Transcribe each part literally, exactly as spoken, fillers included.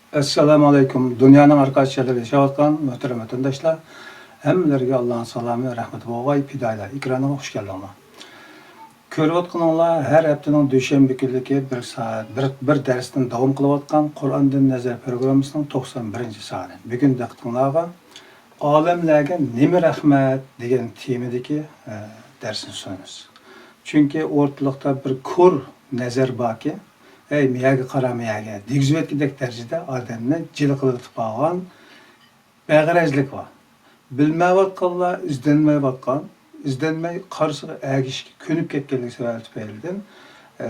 ئەسسالامۇ ئەلەيكۇم. دۇنيانىڭ ھەر قايسى شەھەرلىرىدە ياشاۋاتقان مۆھتەرەم ۋەتەنداشلار، ھەممىلەرگە ئاللانىڭ سالامى، رەھمىتى بولغاي. پىدائىيلار ئېكرانىغا خۇش كەلدىڭلار. كۆرۈۋاتقىنىڭلار، ھەر ھەپتىنىڭ دۈشەنبە كۈنلۈكى بىر سائەت، بىر، بىر دەرستىن داۋام قىلىۋاتقان قۇرئاندىن نەزەر پروگراممىسىنىڭ توقسان بىرىنچى سانى. بۈگۈن دىققىتىڭلارغا «ئالەملەرگە نېمە رەھمەت» دېگەن تېمىدىكى، ئە، دەرسنى سۇنىمىز. چۈنكى ئورتىلىقتا بىر كور نەزەر باركى، «ئەي، مىيەگە قارا، مىيەگە» دېگۈزۈۋەتكۈدەك دەرىجىدە ئادەمنى جىلە قىلىۋېتىپ قالغان بەغەرەزلىك بار. بىلمەيۋاتقانلار ئىزدەنمەيۋاتقان، ئىزدەنمەي قارىسىغا ئەگىشىشكە كۆنۈپ كەتكەنلىكى سەۋەبى تۈپەيلىدىن، ئە،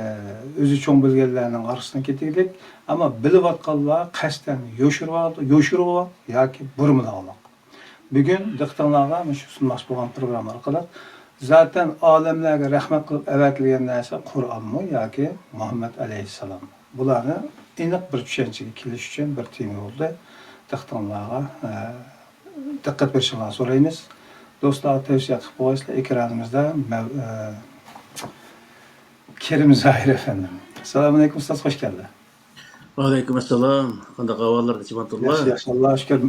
ئۆزى چوڭ بىلگەنلەرنىڭ ئارىسىدىن كېتىگلىك، ئەمما بىلىۋاتقانلار قەستەن يوشۇرۇۋال-، يوشۇرۇۋالغان ياكى بۇرمىلاۋالغان. بۈگۈن دىققىتىڭلارغا مۇشۇ سۇنماقچى بولغان پروگرامما ئارقىلىق، زاتەن ئالەملەرگە رەھمەت قىلىپ ئەۋەتىلگەن نەرسە قۇرئانمۇ ياكى مۇھەممەد ئەلەيھىسسالام؟ بۇلارنى ئېنىق بىر چۈشەنچىگە كېلىش ئۈچۈن بىر تېما بولدى. دىققىتىڭلارغا، ئە، دىققەت بېرىشىڭلارنى سورايمىز. دوستلارغا تەۋسىيە قىلىپ قويايسىلەر، ئېكرانىمىزدا مەۋ-، ئە، كېرىم زاھىر ئەپەندىم. ئەسسالامۇئەلەيكۇم ئۇستاز، خوش كەلدى. ۋەئەلەيكۇم ئەسسالام. قانداق ئەھۋاللار، نېمە تۇرلا؟ ياخشى، ياخشى، ئاللاغا شۈكۈر.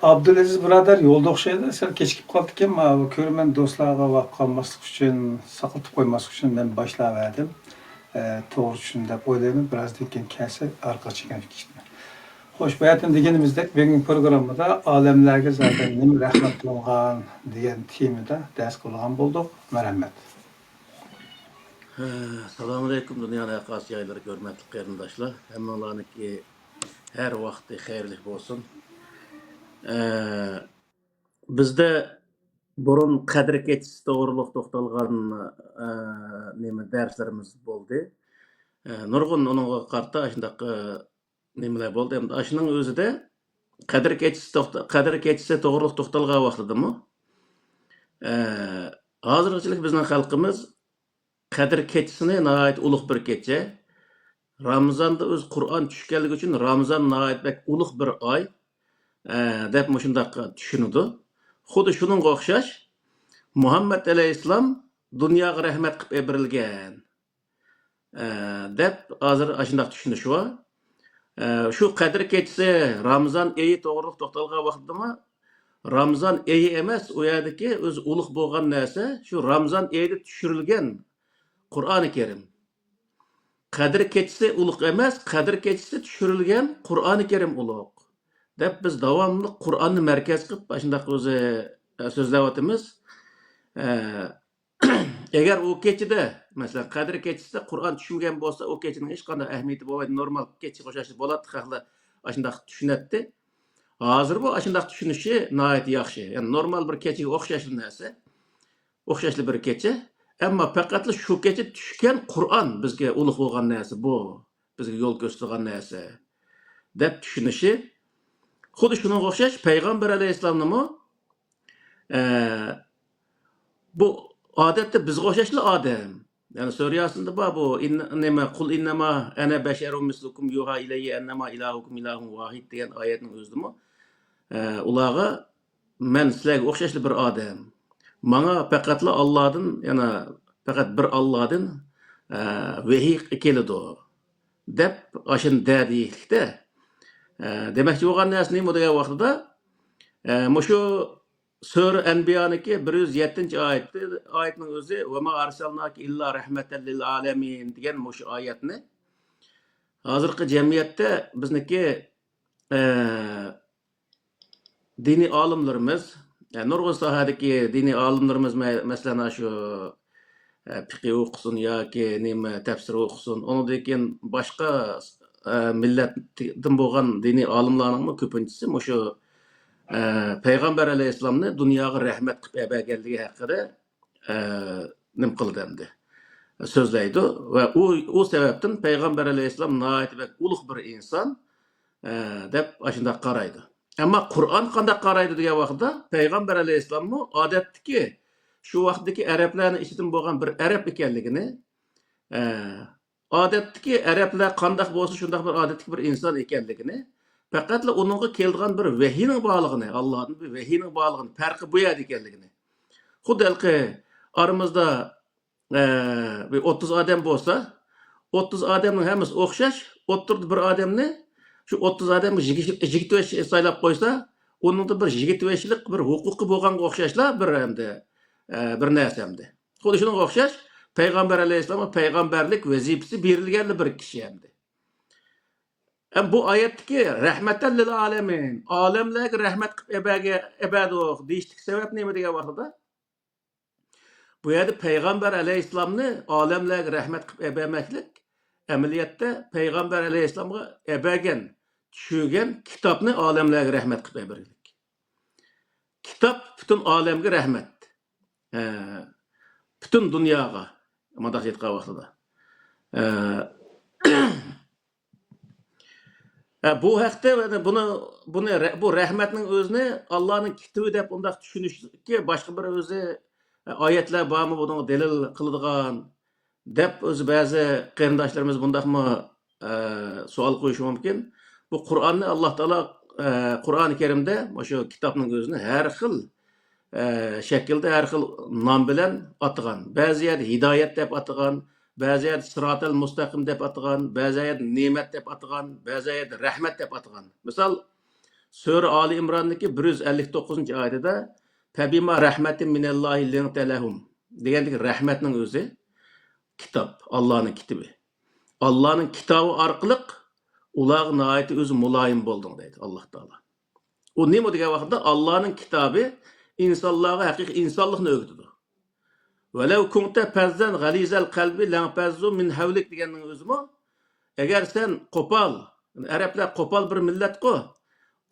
ئابدۇلئەزىز بۇرادەر يولدا ئوخشايدۇ، سەل كېچىكىپ قاپتىكەن. ماۋۇ كۆرۈرمەن دوستلارغا ۋاقىت قالماسلىق ئۈچۈن، ساقلىتىپ قويماسلىق ئۈچۈن مەن باشلاۋەردىم. ئە، توغرا چۈشىندىم دەپ ئويلايمەن. بىرازدىن كېيىن كەلسە ئارقىغا چېكىنىپ كېتىشتى. خوش، باياتىن دېگىنىمىزدەك، بۈگۈنكى پروگراممىدا «ئالەملەرگە زاتەن نېمە رەھمەت قىلىنغان» دېگەن تېمىدا دەرس قىلىدىغان بولدۇق. مەرھەمەت. ھە، سالامۇئەلەيكۇم، دۇنيانىڭ ھەر قايسى جايلىرىدىكى ھۆرمەتلىك قېرىنداشلار. ھەممىڭلارنىڭكى ھەر ۋاقتى خەيرلىك بولسۇن. ئە، بىزدە بۇرۇن قەدىر كېچىسى توغرۇلۇق توختالغان، ئە، نېمە، دەرسلىرىمىز بولدى. ئە، نۇرغۇن ئۇنىڭغا قارىتا ئاشۇنداق، ئە، نېمىلەر بولدى. ئەمدى ئاشۇنىڭ ئۆزىدە قەدىر كېچىسى توختا-، قەدىر كېچىسى توغرۇلۇق توختالغان ۋاقتىدىمۇ، ئە، ھازىرغىچىلىك بىزنىڭ خەلقىمىز قەدىر كېچىسىنى ناھايىتى ئۇلۇغ بىر كېچە، رامىزاندا ئۆزى قۇرئان چۈشكەنلىكى ئۈچۈن رامىزان ناھايىتى بەك ئۇلۇغ بىر ئاي، ئە، دەپ مۇشۇنداق چۈشىنىدۇ. خۇددى شۇنىڭغا ئوخشاش، مۇھەممەد ئەلەيھىسسالام دۇنياغا رەھمەت قىلىپ ئېبىرىلگەن، ئە، دەپ ھازىر ئاشۇنداق چۈشىنىش بار. ئە، شۇ قەدىر كېچىسى رامىزان ئېيى توغرۇلۇق توختالغان ۋاقتىدىمۇ، رامىزان ئېيى ئەمەس، ئۇ يەردىكى ئۆزى ئۇلۇغ بولغان نەرسە شۇ رامىزان ئېيىدا چۈشۈرۈلگەن قۇرئانى كەرىم. قەدىر كېچىسى ئۇلۇغ ئەمەس، قەدىر كېچىسى چۈشۈرۈلگەن قۇرئانى كەرىم ئۇلۇغ، دەپ بىز داۋاملىق قۇرئاننى مەركەز قىلىپ ئاشۇنداق ئۆزى، ئە، سۆزلەۋاتىمىز. ئە، ئەگەر ئۇ كېچىدە، مەسىلەن، قەدىر كېچىسىدە قۇرئان چۈشمىگەن بولسا، ئۇ كېچىنىڭ ھېچقانداق ئەھمىيىتى بولمايدۇ. نورمال كېچىگە ئوخشاش بولاتتى، خەقلەر ئاشۇنداق چۈشىنەتتى. ھازىر بۇ ئاشۇنداق چۈشىنىشى ناھايىتى ياخشى. يەنى نورمال بىر كېچىگە ئوخشاشلا نەرسە، ئوخشاشلا بىر كېچە. ئەمما پەقەتلا شۇ كېچە چۈشكەن قۇرئان بىزگە ئۇلۇغ بولغان نەرسە بۇ، بىزگە يول كۆرسىتىدىغان نەرسە، دەپ چۈشىنىشى. خۇددى شۇنىڭغا ئوخشاش پەيغەمبەر ئەلەيھىسسالامنىمۇ، ئە، بۇ ئادەتتە بىزگە ئوخشاشلا ئادەم. يەنى سۈرە ياسىندا بار بۇ، ئىن-، نېمە، «قۇل ئىننەما ئەنە بەشەرۇم مىسلۇكۇم يۇھا ئىلەييە ئەننەما ئىلاھۇكۇم ئىلاھۇن ۋاھىد» دېگەن ئايەتنىڭ ئۆزىدىمۇ، ئە، ئۇلارغا، «مەن سىلەرگە ئوخشاشلا بىر ئادەم. ماڭا پەقەتلا ئاللادىن، يەنى پەقەت بىر ئاللادىن، ئە، ۋەھىي كېلىدۇ» دەپ ئاشۇنى دە دېيىشلىكتە، ئە، دېمەكچى بولغان نەرسە نېمە دېگەن ۋاقتىدا، ئە، مۇشۇ سۈرە ئەنبىيانىڭكى بىر يۈز يەتتىنچى ئايىتى، ئايەتنىڭ ئۆزى «ۋەما ئارسەلناكە ئىللا رەھمەتەن لىل ئالەمىن» دېگەن مۇشۇ ئايەتنى ھازىرقى جەمئىيەتتە بىزنىڭكى، ئە، دىنىي ئالىملىرىمىز، ئە، نۇرغۇن ساھەدىكى دىنىي ئالىملىرىمىز، مە-، مەسىلەن، شۇ، ئە، پىقى ئوقۇسۇن ياكى نېمە تەپسىر ئوقۇسۇن، ئۇنىڭدىن كېيىن باشقا، ئە، مىللەتتىن بولغان دىنىي ئالىملارنىڭمۇ كۆپىنچىسى مۇشۇ، ئە، پەيغەمبەر ئەلەيھىسسالامنى دۇنياغا رەھمەت قىلىپ ئەبەرگەنلىكى ھەققىدە، ئە، نېمە قىلدى ئەمدى؟ سۆزلەيدۇ. ۋە ئۇ، ئۇ سەۋەبتىن پەيغەمبەر ئەلەيھىسسالام ناھايىتى بەك ئۇلۇغ بىر ئىنسان، ئە، دەپ ئاشۇنداق قارايدۇ. ئەمما قۇرئان قانداق قارايدۇ دېگەن ۋاقىتتا، پەيغەمبەر ئەلەيھىسسالاممۇ ئادەتتىكى، شۇ ۋاقىتتىكى ئەرەبلەرنىڭ ئىچىدىن بولغان بىر ئەرەب ئىكەنلىكىنى، ئە، ئادەتتىكى ئەرەبلەر قانداق بولسا، شۇنداق بىر ئادەتتىكى بىر ئىنسان ئىكەنلىكىنى، پەقەتلا ئۇنىڭغا كېلىدىغان بىر ۋەھىينىڭ بارلىقىنى، ئاللادىن بىر ۋەھىينىڭ بارلىقىنى، پەرقى بۇ يەردە ئىكەنلىكىنى. خۇددى ھېلىقى ئارىمىزدا، ئە، بىر ئوتتۇز ئادەم بولسا، ئوتتۇز ئادەمنىڭ ھەممىسى ئوخشاش، ئوتتۇرىدا بىر ئادەمنى شۇ ئوتتۇز ئادەمگە يىگىرمە بەش سايلاپ قويسا، ئۇنىڭدا بىر يىگىرمە بەشلىك بىر ھوقۇقى بولغانغا ئوخشاشلا بىر ئەمدى، ئە، بىر نەرسە ئەمدى. خۇددى شۇنىڭغا ئوخشاش، پەيغەمبەر ئەلەيھىسسالامغا پەيغەمبەرلىك ۋەزىپىسى بېرىلگەنلا بىر كىشى ئەمدى. ئەم، بۇ ئايەتتىكى رەھمەتەن لىل ئالەمىن، ئالەملەرگە رەھمەت قىلىپ ئەبەگە-، ئەبەدۇق دېيىشتىكى سەۋەب نېمە دېگەن ۋاقتىدا، بۇ يەردە پەيغەمبەر ئەلەيھىسسالامنى ئالەملەرگە رەھمەت قىلىپ ئەبەرمەكلىك، ئەمەلىيەتتە پەيغەمبەر ئەلەيھىسسالامغا ئەبەرگەن، چۈشۈرگەن كىتابنى ئالەملەرگە رەھمەت قىلىپ ئەبەرگەنلىك. كىتاب پۈتۈن ئالەمگە رەھمەت. ئە، پۈتۈن دۇنياغا، مۇنداق ئېيتقان ۋاقتىدا. ئە، ئە، بۇ ھەقتە، يەنى بۇنى، بۇنى رە-، بۇ رەھمەتنىڭ ئۆزىنى ئاللانىڭ كىتابى دەپ ئۇنداق چۈشىنىشكە باشقا بىر ئۆزى، ئە، ئايەتلەر بارمۇ بۇنىڭغا دەلىل قىلىدىغان دەپ ئۆزى بەزى قېرىنداشلىرىمىز بۇنداقمۇ، ئە، سوئال قويۇشى مۇمكىن. بۇ قۇرئاننى ئاللا تائالا، ئە، قۇرئانى كەرىمدە مۇشۇ كىتابنىڭ ئۆزىنى ھەر خىل، ئە، شەكىلدە، ھەر خىل نام بىلەن ئاتىغان. بەزى يەردە ھىدايەت دەپ ئاتىغان، بەزى يەردە سىراتەل مۇستەقىم دەپ ئاتىغان، بەزى يەردە نېمەت دەپ ئاتىغان، بەزى يەردە رەھمەت دەپ ئاتىغان. مىسال، سۈرە ئالى ئىمراندىكى بىر يۈز ئەللىك توققۇزىنچى ئايىتىدە، «فەبىما رەھمەتىن مىنەللاھى لىنتە لەھۇم» دېگەندىكى رەھمەتنىڭ ئۆزى كىتاب، ئاللانىڭ كىتابى. ئاللانىڭ كىتابى ئارقىلىق ئۇلارغا ناھايىتى ئۆزى مۇلايىم بولدۇڭ، دەيدۇ ئاللا تائالا. ئۇ نېمە دېگەن ۋاقىتتا، ئاللانىڭ كىتابى ئىنسانلارغا ھەقىقىي ئىنسانلىقنى ئۆگىتىدۇ. «ۋەلەۋ كۇنتە پەززەن غەلىزەل قەلبى لەنپەززۇ مىن ھەۋلىك» دېگەننىڭ ئۆزىمۇ، ئەگەر سەن قوپال، ئەرەبلەر قوپال بىر مىللەتقۇ،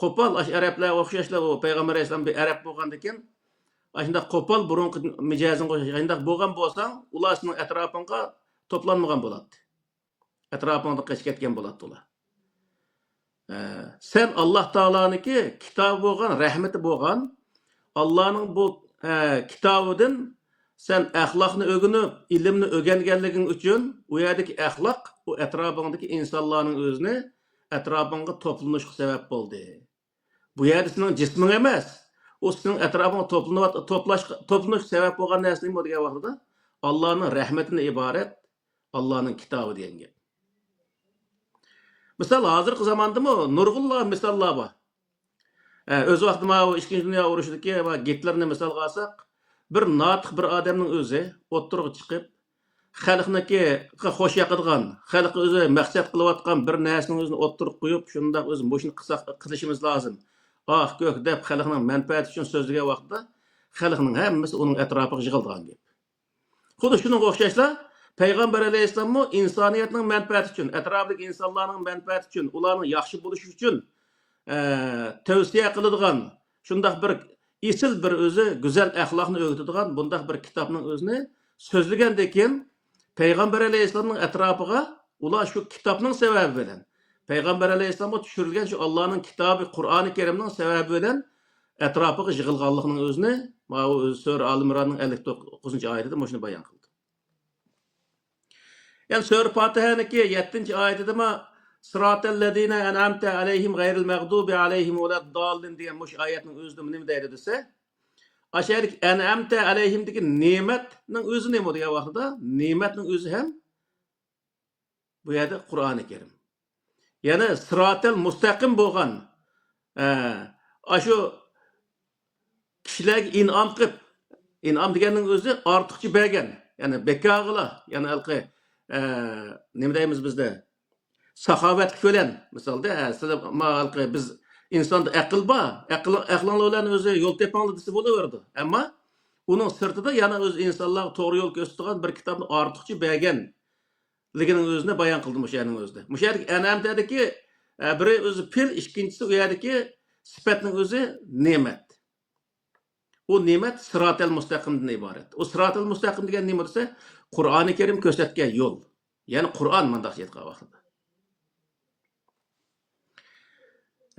قوپال، ئاشۇ ئەرەبلەرگە ئوخشاشلا، ئۇ پەيغەمبەر ئەلەيھىسسالام بىر ئەرەب بولغاندىكىن، ئاشۇنداق قوپال، بۇرۇنقى مىجەزىڭگە ئوخشاش، ئاشۇنداق بولغان بولساڭ، ئۇلار سېنىڭ ئەتراپىڭغا توپلانمىغان بولاتتى. ئەتراپىڭدىن قېچىپ كەتكەن بولاتتى ئۇلار. ئە، سەن ئاللا تائالانىڭكى كىتابى بولغان، رەھمىتى بولغان، ئاللانىڭ بۇ، ئە، كىتابىدىن سەن ئەخلاقنى ئۆگىنىپ، ئىلىمنى ئۆگەنگەنلىكىڭ ئۈچۈن، ئۇ يەردىكى ئەخلاق، ئۇ ئەتراپىڭدىكى ئىنسانلارنىڭ ئۆزىنى ئەتراپىڭغا توپلىنىشقا سەۋەب بولدى. بۇ يەردە سېنىڭ جىسمىڭ ئەمەس، ئۇ سېنىڭ ئەتراپىڭغا توپلىنىۋات-، توپلاشقا، توپلىنىشقا سەۋەب بولغان نەرسە نېمە دېگەن ۋاقتىدا، ئاللانىڭ رەھمىتىدىن ئىبارەت، ئاللانىڭ كىتابى دېگەن گەپ. مىسال، ھازىرقى زاماندىمۇ نۇرغۇنلىغان مىساللار بار. ئە، ئۆز ۋاقتىدا ماۋۇ ئىككىنچى دۇنيا ئۇرۇشىدىكى ۋە گىتلېرنى مىسالغا ئالساق، بىر ناتىق بىر ئادەمنىڭ ئۆزى ئوتتۇرىغا چىقىپ، خەلقنىڭكى خوش ياقىدىغان، خەلققە ئۆزى مەقسەت قىلىۋاتقان بىر نەرسىنىڭ ئۆزىنى ئوتتۇرىغا قويۇپ، شۇنداق ئۆزى مۇشۇنى قىلساق، قىلىشىمىز لازىم، ئاھ، كۆك دەپ خەلقنىڭ مەنپەئەتى ئۈچۈن سۆزلىگەن ۋاقتىدا، خەلقنىڭ ھەممىسى ئۇنىڭ ئەتراپىغا يىغىلىدىغان گەپ. خۇددى شۇنىڭغا ئوخشاشلا، پەيغەمبەر ئەلەيھىسسالاممۇ ئىنسانىيەتنىڭ مەنپەئەتى ئۈچۈن، ئەتراپىدىكى ئىنسانلارنىڭ مەنپەئەتى ئۈچۈن، ئۇلارنىڭ ياخشى بولۇشى ئۈچۈن، ئە، تەۋسىيە قىلىدىغان، شۇنداق بىر ئېسىل بىر ئۆزى گۈزەل ئەخلاقنى ئۆگىتىدىغان بۇنداق بىر كىتابنىڭ ئۆزىنى سۆزلىگەندىن كېيىن، پەيغەمبەر ئەلەيھىسسالامنىڭ ئەتراپىغا ئۇلار شۇ كىتابنىڭ سەۋەبى بىلەن، پەيغەمبەر ئەلەيھىسسالامغا چۈشۈرۈلگەن شۇ ئاللانىڭ كىتابى قۇرئانى كەرىمنىڭ سەۋەبى بىلەن ئەتراپىغا يىغىلغانلىقىنىڭ ئۆزىنى ماۋۇ سۈرە ئال ئىمراننىڭ ئەللىك توققۇزىنچى ئايىتىدە مۇشۇنى بايان قىلدى. يەنى سۈرە پاتىھەنىڭكى يەتتىنچى ئايىتىدىمۇ، «سىراتەللەزىنە ئەنئەمتە ئەلەيھىم غەيرىل مەغدۇبى ئەلەيھىم ۋەلەدداللىن» دېگەن مۇشۇ ئايەتنىڭ ئۆزىدە نېمە دەيدۇ دېسە، ئاشۇ يەردىكى «ئەنئەمتە ئەلەيھىم» دېگەن نېمەتنىڭ ئۆزى نېمە دېگەن ۋاقتىدا، نېمەتنىڭ ئۆزى ھەم بۇ يەردە قۇرئانى كەرىم. يەنى سىراتەل مۇستەقىم بولغان، ئە، ئاشۇ كىشىلەرگە ئىنئام قىلىپ، ئىنئام دېگەننىڭ ئۆزى ئارتۇقچە بەرگەن، يەنى بىكارغىلا، يەنى ھېلىقى، ئە، نېمە دەيمىز بىزدە؟ ساخاۋەتلىك بىلەن، مىسالدا، ئە، سىلەر، ما، ھېلىقى بىز ئىنساندا ئەقىل بار، ئەقىل، ئەقلىڭلار بىلەن ئۆزى يول تېپىڭلار دېسە بولۇۋېرىدۇ. ئەمما ئۇنىڭ سىرتىدا يەنە ئۆز ئىنسانلارغا توغرا يول كۆرسىتىدىغان بىر كىتابنى ئارتۇقچە بەرگەنلىكىنىڭ ئۆزىنى بايان قىلدى مۇشۇ يەرنىڭ ئۆزىدە. مۇشۇ يەردىكى ئەنئەمتەدىكى، ئە، بىرى ئۆزى پېئىل، ئىككىنچىسى ئۇ يەردىكى سۈپەتنىڭ ئۆزى نېمەت. ئۇ نېمەت سىراتەل مۇستەقىمدىن ئىبارەت. ئۇ سىراتەل مۇستەقىم دېگەن نېمە دېسە، قۇرئانى كەرىم كۆرسەتكەن يول. يەنى قۇرئان مۇنداق ئېيتقان ۋاقتىدا.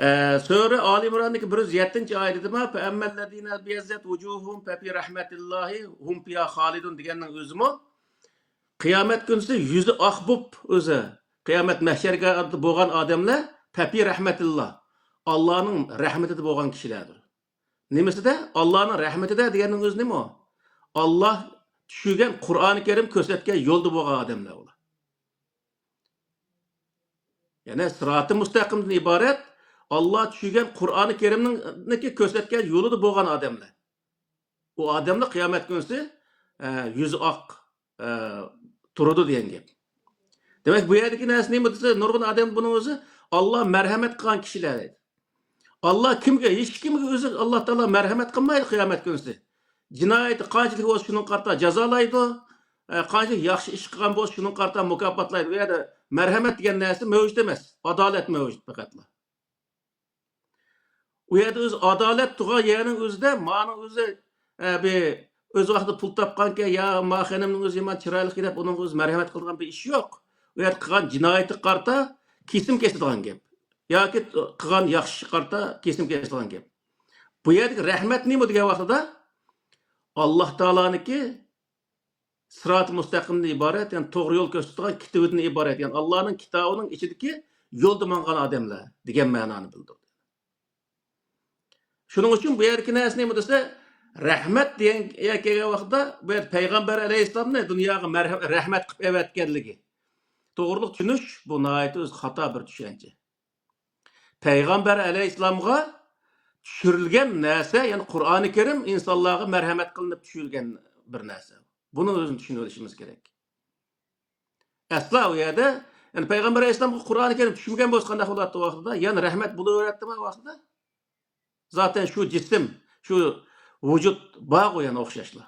ئە، سۈرە ئالى ئىمراندىكى بىر يۈز يەتتىنچى ئايىتىدىمۇ، «فەئەممەللەزىنە بىيەززەت ۋۇجۇھۇم فەفى رەھمەتىللاھى ھۇم فىيھا خالىدۇن» دېگەننىڭ ئۆزىمۇ قىيامەت كۈنىسى يۈزى ئاق بوپ ئۆزى، قىيامەت مەھشەرگاھىدا بولغان ئادەملەر فەفى رەھمەتىللا، ئاللانىڭ رەھمىتىدە بولغان كىشىلەردۇر. نېمىسىدە؟ ئاللانىڭ رەھمىتىدە دېگەننىڭ ئۆزى نېمە ئۇ؟ ئاللا چۈشۈرگەن قۇرئانى كەرىم كۆرسەتكەن يولدا بولغان ئادەملەر ئۇلار. يەنى سىراتى مۇستەقىمدىن ئىبارەت ئاللا چۈشۈرگەن قۇرئانى كەرىمنىڭ كۆرسەتكەن يولىدا بولغان ئادەملەر. ئۇ ئادەملەر قىيامەت كۈنسى، ئە، يۈزى ئاق، ئە، تۇرىدۇ دېگەن گەپ. دېمەك، بۇ يەردىكى نەرسە نېمە دېسە، نۇرغۇن ئادەم بۇنىڭ ئۆزى ئاللا مەرھەمەت قىلغان كىشىلەر دەيدۇ. ئاللا كىمگە، ھېچكىمگە ئۆزى ئاللا تائالا مەرھەمەت قىلمايدۇ قىيامەت كۈنسى. جىنايىتى قانچىلىك بولسا شۇنىڭغا قارىتا جازالايدۇ. ئە، قانچىلىك ياخشى ئىش قىلغان بولسا شۇنىڭغا قارىتا مۇكاپاتلايدۇ. ئۇ يەردە مەرھەمەت دېگەن نەرسە مەۋجۇت ئەمەس. ئادالەت مەۋجۇت پەقەتلا. ئۇ يەردە ئۆزى ئادالەت تۇرغان يەرنىڭ ئۆزىدە مانىڭ ئۆزى، ئە، بىر ئۆز ۋاقتىدا پۇل تاپقانكەن يا ما خېنىمنىڭ ئۆزى يامان چىرايلىق دەپ ئۇنىڭغا ئۆزى مەرھەمەت قىلىدىغان بىر ئىش يوق. ئۇ يەردە قىلغان جىنايىتىگە قارىتا كېسىم كېسىدىغان گەپ. ياكى قىلغان ياخشى ئىشقا قارىتا كېسىم كېسىدىغان گەپ. بۇ يەردىكى رەھمەت نېمە دېگەن ۋاقتىدا، ئاللا تائالانىڭكى سىراتى مۇستەقىمدىن ئىبارەت، يەنى توغرا يول كۆرسىتىدىغان كىتابىدىن ئىبارەت، يەنى ئاللانىڭ كىتابىنىڭ ئىچىدىكى يولدا ماڭغان ئادەملەر دېگەن مەنانى بىلدۈردى. شۇنىڭ ئۈچۈن بۇ يەردىكى نەرسە نېمە دېسە، رەھمەت دېگەن يەرگە كەلگەن ۋاقىتتا، بۇ يەردە پەيغەمبەر ئەلەيھىسسالامنى دۇنياغا مەرھە-، رەھمەت قىلىپ ئەۋەتكەنلىكى توغرۇلۇق چۈشىنىش، بۇ ناھايىتى ئۆزى خاتا بىر چۈشەنچە. پەيغەمبەر ئەلەيھىسسالامغا چۈشۈرۈلگەن نەرسە، يەنى قۇرئانى كەرىم ئىنسانلارغا مەرھەمەت قىلىنىپ چۈشۈرۈلگەن بىر نەرسە. بۇنى ئۆزىنى چۈشىنىۋېلىشىمىز كېرەك. ئەسلا ئۇ يەردە، يەنى پەيغەمبەر ئەلەيھىسسالامغا قۇرئانى كەرىم چۈشمىگەن بولسا قانداق بولاتتى ۋاقتىدا؟ يەنە رەھمەت بولۇۋېرەتتىمۇ ۋاقتىدا؟ زاتەن شۇ جىسىم، شۇ ۋۇجۇد بارغۇ يەنە ئوخشاشلا.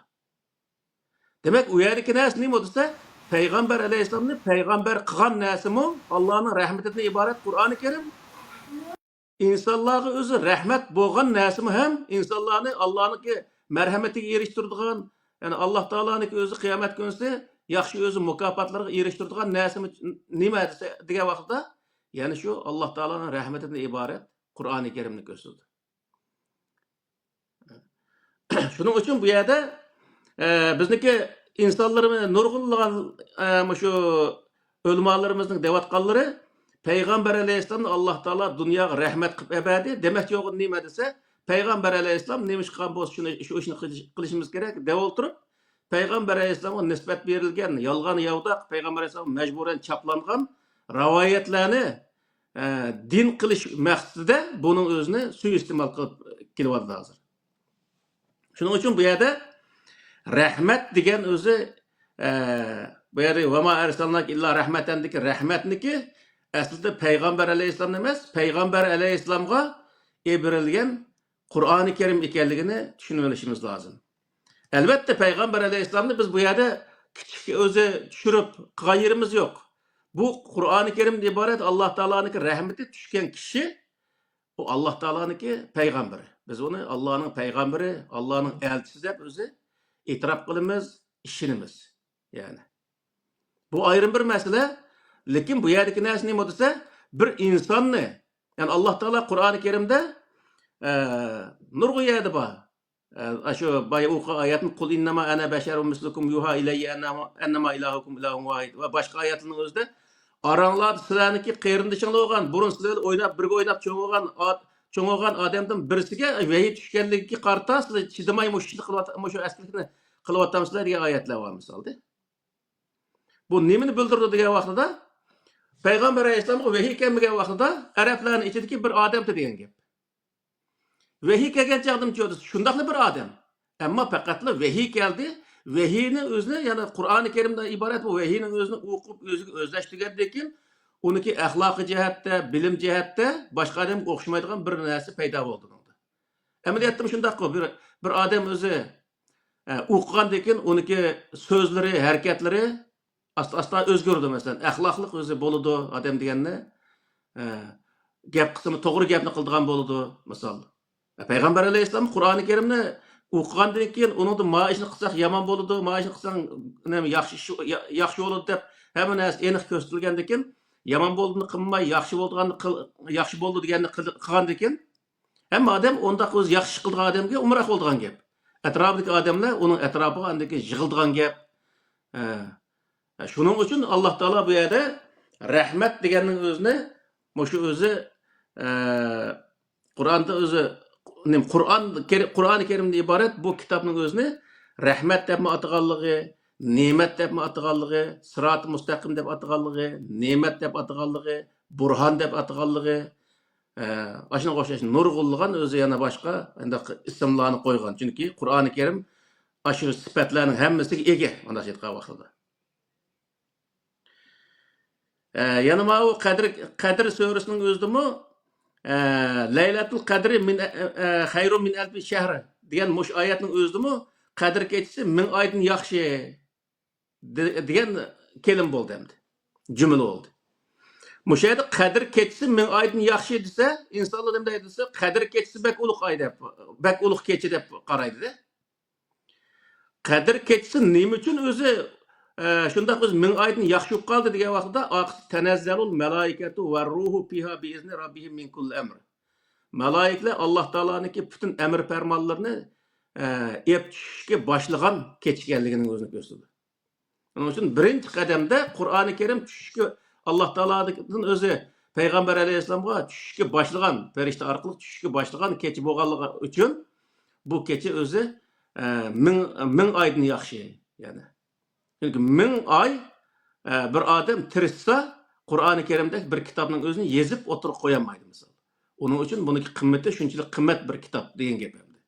دېمەك، ئۇ يەردىكى نەرسە نېمە دېسە، پەيغەمبەر ئەلەيھىسسالامنى پەيغەمبەر قىلغان نەرسىمۇ ئاللانىڭ رەھمىتىدىن ئىبارەت قۇرئانى كەرىم. ئىنسانلارغا ئۆزى رەھمەت بولغان نەرسىمۇ ھەم ئىنسانلارنى ئاللانىڭكى مەرھەمىتىگە ئېرىشتۈرىدىغان، يەنى ئاللا تائالانىڭكى ئۆزى قىيامەت كۈنىسى ياخشى ئۆزى مۇكاپاتلىرىغا ئېرىشتۈرىدىغان نەرسىمۇ نېمە دېسە، دېگەن ۋاقىتتا، يەنى شۇ ئاللا تائالانىڭ رەھمىتىدىن ئىبارەت قۇرئانى كەرىمنى كۆرسىتىدۇ. شۇنىڭ ئۈچۈن بۇ يەردە، ئە، بىزنىڭكى ئىنسانلىرىمىز نۇرغۇنلىغان، ئە، مۇشۇ ئۆلىمالىرىمىزنىڭ دەۋاتقانلىرى، پەيغەمبەر ئەلەيھىسسالامنى ئاللا تائالا دۇنياغا رەھمەت قىلىپ ئەبەردى دېمەكچى بولغىنى نېمە دېسە، پەيغەمبەر ئەلەيھىسسالام نېمە ئىش قىلغان بولسا شۇنى، شۇ ئىشنى قىلىش-، قىلىشىمىز كېرەك دەۋولتۇرۇپ، پەيغەمبەر ئەلەيھىسسالامغا نىسبەت بېرىلگەن يالغان ياۋىداق، پەيغەمبەر ئەلەيھىسسالامغا مەجبۇرەن چاپلانغان راۋايەتلەرنى، ئە، دىن قىلىش مەقسىتىدە بۇنىڭ ئۆزىنى سۇيىئىستېمال قىلىپ كېلىۋاتىدۇ ھازىر. شۇنىڭ ئۈچۈن بۇ يەردە رەھمەت دېگەن ئۆزى، ئە، بۇ يەردە «ۋەما ئەرسەلناكە ئىللا رەھمەتەن» دىكى رەھمەتنىكى ئەسلىدە پەيغەمبەر ئەلەيھىسسالام ئەمەس، پەيغەمبەر ئەلەيھىسسالامغا ئېبىرىلگەن قۇرئانى كەرىم ئىكەنلىكىنى چۈشىنىۋېلىشىمىز لازىم. ئەلۋەتتە، پەيغەمبەر ئەلەيھىسسالامنى بىز بۇ يەردە كىچىك ئۆزى چۈشۈرۈپ قىلغان يېرىمىز يوق. بۇ قۇرئانى كەرىمدىن ئىبارەت ئاللا تائالانىڭكى رەھمىتى چۈشكەن كىشى، ئۇ ئاللا تائالانىڭكى پەيغەمبىرى. بىز ئۇنى ئاللانىڭ پەيغەمبىرى، ئاللانىڭ ئەلچىسى دەپ ئۆزى ئېتىراپ قىلىمىز، ئىشىنىمىز. يەنى بۇ ئايرىم بىر مەسىلە. لېكىن بۇ يەردىكى نەرسە نېمە دېسە، بىر ئىنساننى، يەنى ئاللا تائالا قۇرئانى كەرىمدە، ئە، نۇرغۇن يەردە بار. ئە، ئاشۇ بايا ئوقۇغان ئايەتنى، «قۇل ئىننەما ئەنە بەشەرۇن مىسلۇكۇم يۇھا ئىلەييە ئەننەما، ئەننەما ئىلاھۇكۇم ئىلاھۇن ۋاھىد» ۋە باشقا ئايەتلەرنىڭ ئۆزىدە، «ئاراڭلاردا سىلەرنىڭكى قېرىندىشىڭلار بولغان، بۇرۇن سىلەر بىلەن ئويناپ، بىرگە ئويناپ چوڭ بولغان ئا-، چوڭ بولغان ئادەمدىن بىرسىگە ۋەھىي چۈشكەنلىكىگە قارىتا سىلەر چىدىماي مۇشۇ ئىشنى قىلىۋات-، مۇشۇ ئەسكىلىكنى قىلىۋاتامسىلەر» دېگەن ئايەتلەر بار مىسالدا. بۇ نېمىنى بىلدۈرىدۇ دېگەن ۋاقتىدا، پەيغەمبەر ئەلەيھىسسالامغا ۋەھىي كەلمىگەن ۋاقتىدا ئەرەبلەرنىڭ ئىچىدىكى بىر ئادەمدە دېگەن گەپ. ۋەھىي كەلگەن چاغدىمۇ شۇنداقلا بىر ئادەم. ئەمما پەقەتلا ۋەھىي كەلدى. ۋەھىينى ئۆزىنى، يەنى قۇرئانى كەرىمدىن ئىبارەت بۇ ۋەھىينىڭ ئۆزىنى ئوقۇپ، ئۆزىگە ئۆزلەشتۈرگەندىن كېيىن، ئۇنىڭكى ئەخلاقىي جەھەتتە، بىلىم جەھەتتە باشقا ئادەمگە ئوخشىمايدىغان بىر نەرسە پەيدا بولدى ئۇنىڭدا. ئەمەلىيەتتىمۇ شۇنداققۇ، بىر، بىر ئادەم ئۆزى، ئە، ئوقۇغاندىن كېيىن ئۇنىڭكى سۆزلىرى، ھەرىكەتلىرى ئاستا-ئاستا ئۆزگىرىدۇ. مەسىلەن، ئەخلاقلىق ئۆزى بولىدۇ ئادەم دېگەننى، ئە، گەپ قىلسىمۇ توغرا گەپنى قىلىدىغان بولىدۇ، مىسال. ئە، پەيغەمبەر ئەلەيھىسسالام قۇرئانى كەرىمنى ئوقۇغاندىن كېيىن ئۇنىڭدا ما ئىشنى قىلساق يامان بولىدۇ، ما ئىشنى قىلساڭ، نېمە، ياخشى ئىش، يا-، ياخشى بولىدۇ دەپ ھەممە نەرسە ئېنىق كۆرسىتىلگەندىن كېيىن، يامان بولدىنى قىلماي، ياخشى بولىدىغاننى قىل-، ياخشى بولىدۇ دېگەننى قىل-، قىلغاندىن كېيىن، ھەممە ئادەم ئۇنداق ئۆزى ياخشى ئىش قىلىدىغان ئادەمگە ئۇمراق بولىدىغان گەپ. ئەتراپىدىكى ئادەملەر ئۇنىڭ ئەتراپىغا ئاندىن كېيىن يىغىلىدىغان گەپ. ئە، شۇنىڭ ئۈچۈن ئاللا تائالا بۇ يەردە رەھمەت دېگەننىڭ ئۆزىنى، مۇشۇ ئۆزى، ئە، قۇرئاندا ئۆزى، نېمە، قۇرئان كەر-، قۇرئانى كەرىمدىن ئىبارەت بۇ كىتابنىڭ ئۆزىنى رەھمەت دەپمۇ ئاتىغانلىقى، نېمەت دەپمۇ ئاتىغانلىقى، سىراتى مۇستەقىم دەپ ئاتىغانلىقى، نېمەت دەپ ئاتىغانلىقى، بۇرھان دەپ ئاتىغانلىقى، ئە، ئاشۇنىڭغا ئوخشاش نۇرغۇنلىغان ئۆزى يەنە باشقا ئانداق ئىسىملارنى قويغان. چۈنكى قۇرئانى كەرىم ئاشۇ سۈپەتلەرنىڭ ھەممىسىگە ئىگە، مۇنداق ئېيتقان ۋاقتىدا. ئە، يەنە ماۋۇ قەدىر، قەدىر سۈرىسىنىڭ ئۆزىدىمۇ، ئە، «لەيلەتۇل قەدرى مىن، ئە، ئە، خەيرۇ مىن ئەلفى شەھر» دېگەن مۇشۇ ئايەتنىڭ ئۆزىدىمۇ «قەدىر كېچىسى مىڭ ئايدىن ياخشى» دې-، دېگەن كېلىم بولدى ئەمدى. جۈملە بولدى. مۇشۇ يەردە «قەدىر كېچىسى مىڭ ئايدىن ياخشى» دېسە، ئىنسانلار نېمە دەيدۇ دېسە، «قەدىر كېچىسى بەك ئۇلۇغ ئاي» دەپ، بەك ئۇلۇغ كېچە دەپ قارايدۇ-دە. قەدىر كېچىسى نېمە ئۈچۈن ئۆزى، ئە، شۇنداق ئۆزى مىڭ ئايدىن ياخشى بولۇپ قالدى دېگەن ۋاقتىدا، ئارقىسى «تەنەززەلۇل مەلائىكەتۇ ۋەرروھۇ فىھا بىئىزنى رەببىھىم مىن كۇللى ئەمر». مەلائىكىلەر ئاللاھ تائالانىڭكى پۈتۈن ئەمر پەرمانلىرىنى، ئە، ئېلىپ چۈشۈشكە باشلىغان كېچە ئىكەنلىكىنىڭ ئۆزىنى كۆرسىتىدۇ. شۇنىڭ ئۈچۈن بىرىنچى قەدەمدە قۇرئانى كەرىم چۈشۈشكە، ئاللاھ تائالادىن ئۆزى پەيغەمبەر ئەلەيھىسسالامغا چۈشۈشكە باشلىغان، پەرىشتە ئارقىلىق چۈشۈشكە باشلىغان كېچە بولغانلىقى ئۈچۈن بۇ كېچە ئۆزى، ئە، مىڭ، مىڭ ئايدىن ياخشى، يەنى. چۈنكى مىڭ ئاي، ئە، بىر ئادەم تىرىشسا، قۇرئانى كەرىمدەك بىر كىتابنىڭ ئۆزىنى يېزىپ ئوتتۇرىغا قويالمايدۇ، مىسال. ئۇنىڭ ئۈچۈن بۇنىڭكى قىممىتى شۇنچىلىك قىممەت بىر كىتاب دېگەن گەپ ئەمدى.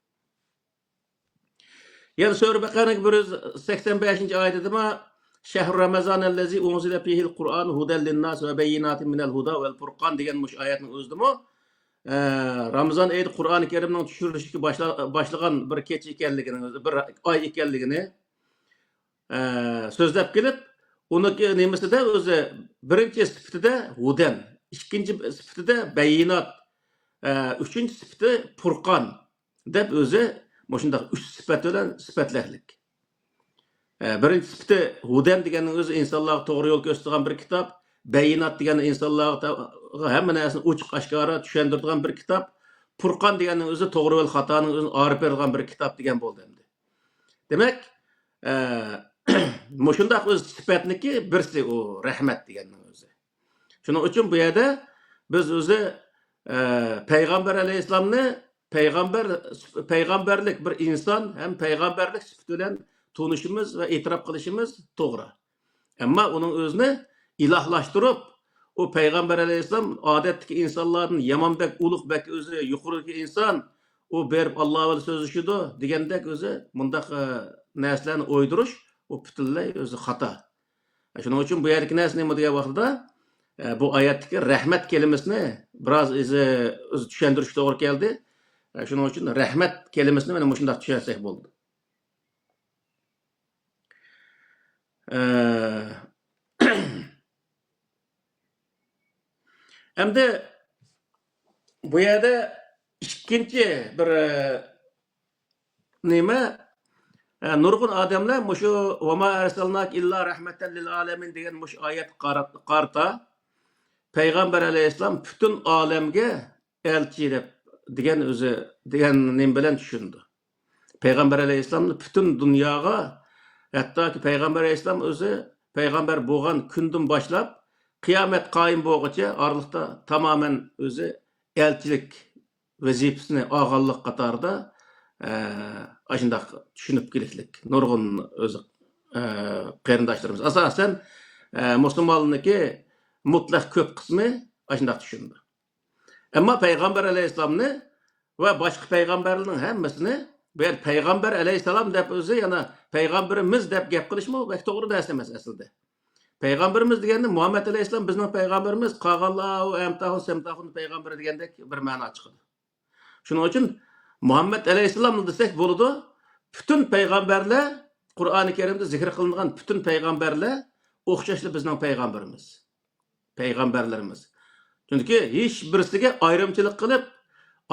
يەنە سۈرە بەقەرىنىڭ بىر يۈز سەكسەن بەشىنچى ئايىتىدىمۇ، «شەھرۇ رەمەزانەللەزى ئۇنزىلە فىھىل قۇرئان ھۇدەللىنناس ۋە بەييىناتىن مىنەل ھۇدا ۋەل پۇرقان» دېگەن مۇشۇ ئايەتنىڭ ئۆزىدىمۇ، ئە، رامىزان ئېيىدا قۇرئانى كەرىمنىڭ چۈشۈرۈلۈشىگە باشلا-، باشلىغان بىر كېچە ئىكەنلىكىنى، بىر ئاي ئىكەنلىكىنى، ئە، سۆزلەپ كېلىپ، ئۇنىڭكى نېمىسىدە ئۆزى بىرىنچى سۈپىتىدە ھۇدەن، ئىككىنچى سۈپىتىدە بەييىنات، ئە، ئۈچىنچى سۈپىتى پۇرقان دەپ ئۆزى مۇشۇنداق ئۈچ سۈپەت بىلەن سۈپەتلەرلىك. ئە، بىرىنچى سۈپىتى ھۇدەن دېگەننىڭ ئۆزى ئىنسانلارغا توغرا يول كۆرسىتىدىغان بىر كىتاب، بەييىنات دېگەن ئىنسانلارغا ھەممە نەرسىنى ئوچۇق ئاشكارا چۈشەندۈرىدىغان بىر كىتاب، پۇرقان دېگەننىڭ ئۆزى توغرا يول خاتانىڭ ئۆزىنى ئايرىپ بېرىدىغان بىر كىتاب دېگەن بولدى ئەمدى. دېمەك، ئە، مۇشۇنداق ئۆز سۈپەتنىكى بىرسى ئۇ رەھمەت دېگەننىڭ ئۆزى. شۇنىڭ ئۈچۈن بۇ يەردە بىز ئۆزى، ئە، پەيغەمبەر ئەلەيھىسسالامنى پەيغەمبەر، پەيغەمبەرلىك بىر ئىنسان ھەم پەيغەمبەرلىك سۈپىتى بىلەن تونۇشىمىز ۋە ئېتىراپ قىلىشىمىز توغرا. ئەمما ئۇنىڭ ئۆزىنى ئىلاھلاشتۇرۇپ، ئۇ پەيغەمبەر ئەلەيھىسسالام ئادەتتىكى ئىنسانلاردىن يامان بەك ئۇلۇغ، بەك ئۆزى يۇقىرىدىكى ئىنسان، ئۇ بېرىپ ئاللا بىلەن سۆزلىشىدۇ دېگەندەك ئۆزى مۇنداق، ئە، نەرسىلەرنى ئويدۇرۇش، ئۇ پۈتۈنلەي ئۆزى خاتا. شۇنىڭ ئۈچۈن بۇ يەردىكى نەرسە نېمە دېگەن ۋاقتىدا، ئە، بۇ ئايەتتىكى رەھمەت كەلىمىسىنى بىراز ئۆزى، ئۆزى چۈشەندۈرۈش توغرا كەلدى. ئە، شۇنىڭ ئۈچۈن رەھمەت كەلىمىسىنى مانا مۇشۇنداق چۈشەنسەك بولىدۇ. ئە، ئەمدى بۇ يەردە ئىككىنچى بىر، ئە، نېمە، ئە، نۇرغۇن ئادەملەر مۇشۇ «ۋەما ئەرسەلناكە ئىللا رەھمەتەن لىل ئالەمىن» دېگەن مۇشۇ ئايەتكە قارا-، قارىتا پەيغەمبەر ئەلەيھىسسالام پۈتۈن ئالەمگە ئەلچى دەپ دېگەن ئۆزى، دېگەن نېمە بىلەن چۈشىنىدۇ. پەيغەمبەر ئەلەيھىسسالامنى پۈتۈن دۇنياغا، ھەتتاكى پەيغەمبەر ئەلەيھىسسالام ئۆزى پەيغەمبەر بولغان كۈندىن باشلاپ قىيامەت قايىم بولغۇچە ئارىلىقتا تامامەن ئۆزى ئەلچىلىك ۋەزىپىسىنى ئالغانلىق قاتارىدا، ئە، ئاشۇنداق چۈشىنىپ كېلىشلىك نۇرغۇن ئۆزى، ئە، قېرىنداشلىرىمىز. ئاساسەن، ئە، مۇسۇلمانلارنىڭكى مۇتلەق كۆپ قىسمى ئاشۇنداق چۈشىنىدۇ. ئەمما پەيغەمبەر ئەلەيھىسسالامنى ۋە باشقا پەيغەمبەرلەرنىڭ ھەممىسىنى بۇ يەردە پەيغەمبەر ئەلەيھىسسالام دەپ ئۆزى يەنە پەيغەمبىرىمىز دەپ گەپ قىلىشمۇ بەك توغرا نەرسە ئەمەس ئەسلىدە. پەيغەمبىرىمىز دېگەندە مۇھەممەد ئەلەيھىسسالام بىزنىڭ پەيغەمبىرىمىز، قالغانلار ئۇ ئەمتاھۇ سەمتاھۇنىڭ پەيغەمبىرى دېگەندەك بىر مەنا چىقىدۇ. شۇنىڭ ئۈچۈن مۇھەممەد ئەلەيھىسسالاملا دېسەك بولىدۇ. پۈتۈن پەيغەمبەرلەر، قۇرئانى كەرىمدە زىكىر قىلىنغان پۈتۈن پەيغەمبەرلەر ئوخشاشلا بىزنىڭ پەيغەمبىرىمىز، پەيغەمبەرلىرىمىز. چۈنكى ھېچ بىرسىگە ئايرىمچىلىق قىلىپ،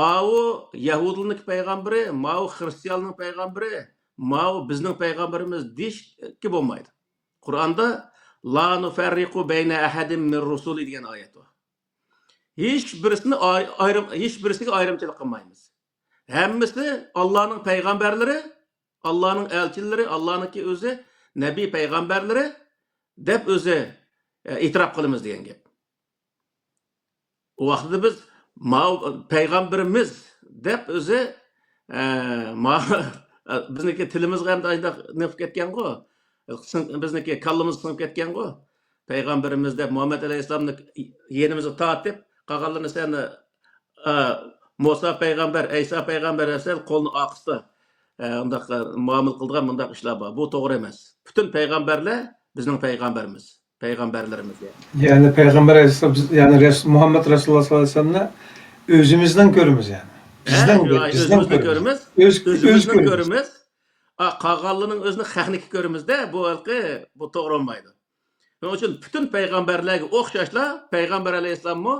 ئاۋۇ يەھۇدىيلارنىڭكى پەيغەمبىرى، ماۋۇ خرىستىيانلارنىڭ پەيغەمبىرى، ماۋۇ بىزنىڭ پەيغەمبىرىمىز دېيىشكە بولمايدۇ. قۇرئاندا «لا نۇفەررىقۇ بەينە ئەھەدىم مىن رۇسۇلى» دېگەن ئايەت بار. ھېچ بىرسىنى ئاي-، ئايرىم-، ھېچ بىرسىگە ئايرىمچىلىق قىلمايمىز. ھەممىسى ئاللانىڭ پەيغەمبەرلىرى، ئاللانىڭ ئەلچىلىرى، ئاللانىڭكى ئۆزى نەبىي پەيغەمبەرلىرى دەپ ئۆزى، ئە، ئېتىراپ قىلىمىز دېگەن گەپ. ئۇ ۋاقتىدا بىز ماۋۇ پەيغەمبىرىمىز دەپ ئۆزى، ئە، ما-، بىزنىڭكى تىلىمىزغا ئەمدى ئاشۇنداق نېمە قىلىپ كەتكەنغۇ؟ سىڭ-، بىزنىڭكى كاللىمىز سىڭىپ كەتكەنغۇ؟ پەيغەمبىرىمىز دەپ مۇھەممەد ئەلەيھىسسالامنى يېنىمىزغا تارتىپ، قالغانلىرىنى سەن، ئە، مۇسا پەيغەمبەر، ئەيسا پەيغەمبەر دەپ سەل قولىنى ئارقىسىدا، ئە، ئۇنداق، ئە، مۇئامىلە قىلىدىغان مۇنداق ئىشلار بار. بۇ توغرا ئەمەس. پۈتۈن پەيغەمبەرلەر بىزنىڭ پەيغەمبەرىمىز، پەيغەمبەرلىرىمىز يەنى. يەنى پەيغەمبەر ئەلەيھىسسالام، بىز، يەنى رەس-، مۇھەممەد رەسۇلۇللاھ سەللەللاھۇ ئەلەيھى ۋەسەللەمنى ئۆزىمىزنىڭ كۆرىمىز يەنى. ھە، بىزنىڭ، شۇ، ئاي، بىزنىڭ ئۆزىمىزنىڭ كۆرىمىز. كۆرىمىز، ئۆز، ئۆز ئۆزىمىزنىڭ كۆرىمىز. كۆرىمىز. ئا، قالغانلىرىنىڭ ئۆزىنى خەقنىڭكى كۆرىمىزدە، بۇ ھېلىقى، بۇ توغرا بولمايدۇ. شۇنىڭ ئۈچۈن پۈتۈن پەيغەمبەرلەرگە ئوخشاشلا، پەيغەمبەر ئەلەيھىسسالاممۇ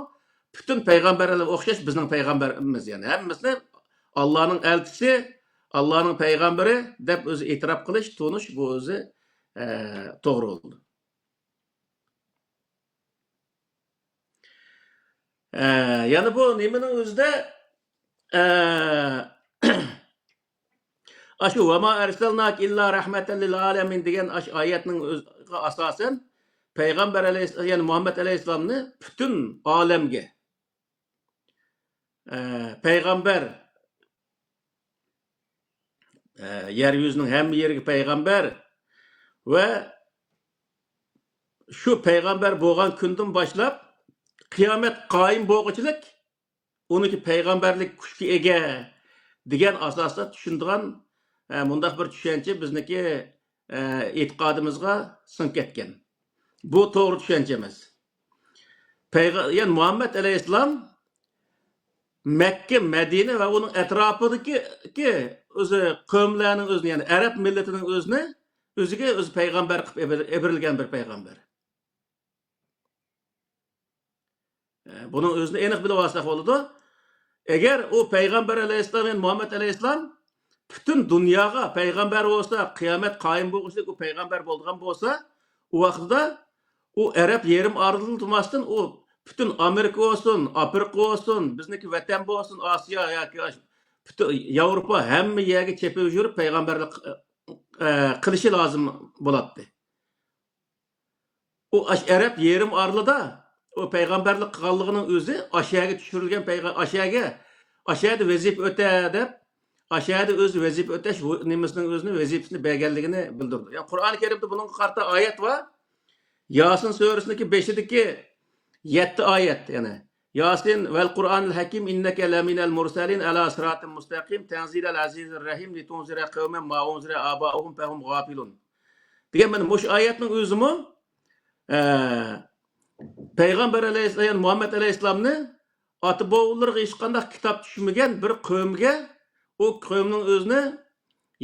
پۈتۈن پەيغەمبەرلەرگە ئوخشاش بىزنىڭ پەيغەمبىرىمىز، يەنى ھەممىسىنى ئاللانىڭ ئەلچىسى، ئاللانىڭ پەيغەمبىرى دەپ ئۆزى ئېتىراپ قىلىش، تونۇش، بۇ ئۆزى، ئە، توغرا بولىدۇ. ئە، يەنى بۇ نېمىنىڭ ئۆزىدە، ئە، ئاشۇ «ۋەما ئەرسەلناكە ئىللا رەھمەتەن لىل ئالەمىن» دېگەن ئاشۇ ئايەتنىڭ ئۆزىگە ئاساسەن، پەيغەمبەر ئەلەيھىس-، يەنى مۇھەممەد ئەلەيھىسسالامنى پۈتۈن ئالەمگە، ئە، پەيغەمبەر، ئە، يەر يۈزىنىڭ ھەممە يېرىگە پەيغەمبەر ۋە شۇ پەيغەمبەر بولغان كۈندىن باشلاپ قىيامەت قايىم بولغۇچىلىك ئۇنىڭكى پەيغەمبەرلىك كۈچكە ئىگە دېگەن ئاساستا چۈشىنىدىغان، ئە، مۇنداق بىر چۈشەنچە بىزنىڭكى، ئە، ئېتىقادىمىزغا سىڭىپ كەتكەن. بۇ توغرا چۈشەنچە ئەمەس. پەيغە-، يەنى مۇھەممەد ئەلەيھىسسالام مەككە، مەدىنە ۋە ئۇنىڭ ئەتراپىدىكى، كى ئۆزى قەۋملەرنىڭ ئۆزىنى، يەنى ئەرەب مىللىتىنىڭ ئۆزىنى ئۆزىگە ئۆزى پەيغەمبەر قىلىپ ئېبىر-، ئېبىرىلگەن بىر پەيغەمبەر. ئە، بۇنىڭ ئۆزىنى ئېنىق بىلىۋالساق بولىدۇ. ئەگەر ئۇ پەيغەمبەر ئەلەيھىسسالام، يەنى مۇھەممەد ئەلەيھىسسالام پۈتۈن دۇنياغا پەيغەمبەر بولسا، قىيامەت قايىم بولغۇچىلىك ئۇ پەيغەمبەر بولىدىغان بولسا، ئۇ ۋاقتىدا ئۇ ئەرەب يېرىم ئارىلىدا تۇرماستىن، ئۇ پۈتۈن ئامېرىكا بولسۇن، ئافرىقا بولسۇن، بىزنىڭكى ۋەتەن بولسۇن، ئاسىيا ياكى ئاش-، پۈتۈن ياۋروپا، ھەممە يەرگە چېپىپ يۈرۈپ پەيغەمبەرلىك، ئە، قىلىشى لازىم بولاتتى. ئۇ ئاش-، ئەرەب يېرىم ئارىلىدا ئۇ پەيغەمبەرلىك قىلغانلىقىنىڭ ئۆزى ئاشۇ يەرگە چۈشۈرۈلگەن پەيغە-، ئاشۇ يەرگە، ئاشۇ يەردە ۋەزىپە ئۆتە دەپ، ئاشۇ يەردە ئۆزى ۋەزىپە ئۆتەش ۋۇ-، نېمىسىنىڭ ئۆزىنى، ۋەزىپىسىنى بەرگەنلىكىنى بىلدۈرىدۇ. يەنى قۇرئان كەرىمدە بۇنىڭغا قارىتا ئايەت بار. ياسىن سۈرىسىنىڭكى بېشىدىكى يەتتە ئايەت، يەنى ياسىن ۋەل قۇرئانىل ھەكىم ئىننەكە لەمىنەل مۇرسەلىن ئەلا سىراتىن مۇستەقىم تەنزىلەل ئەزىزىر رەھىم لىتۇنزىرە قەۋمەن ما ئۇنزىرە ئابائۇھۇم فەھۇم غافىلۇن دېگەن مانا مۇشۇ ئايەتنىڭ ئۆزىمۇ، ئە، پەيغەمبەر ئەلەيھىسسالام، يەنى مۇھەممەد ئەلەيھىسسالامنى ئاتا بوۋىلىرىغا ھېچقانداق كىتاب چۈشمىگەن بىر قەۋمگە، ئۇ قەۋمنىڭ ئۆزىنى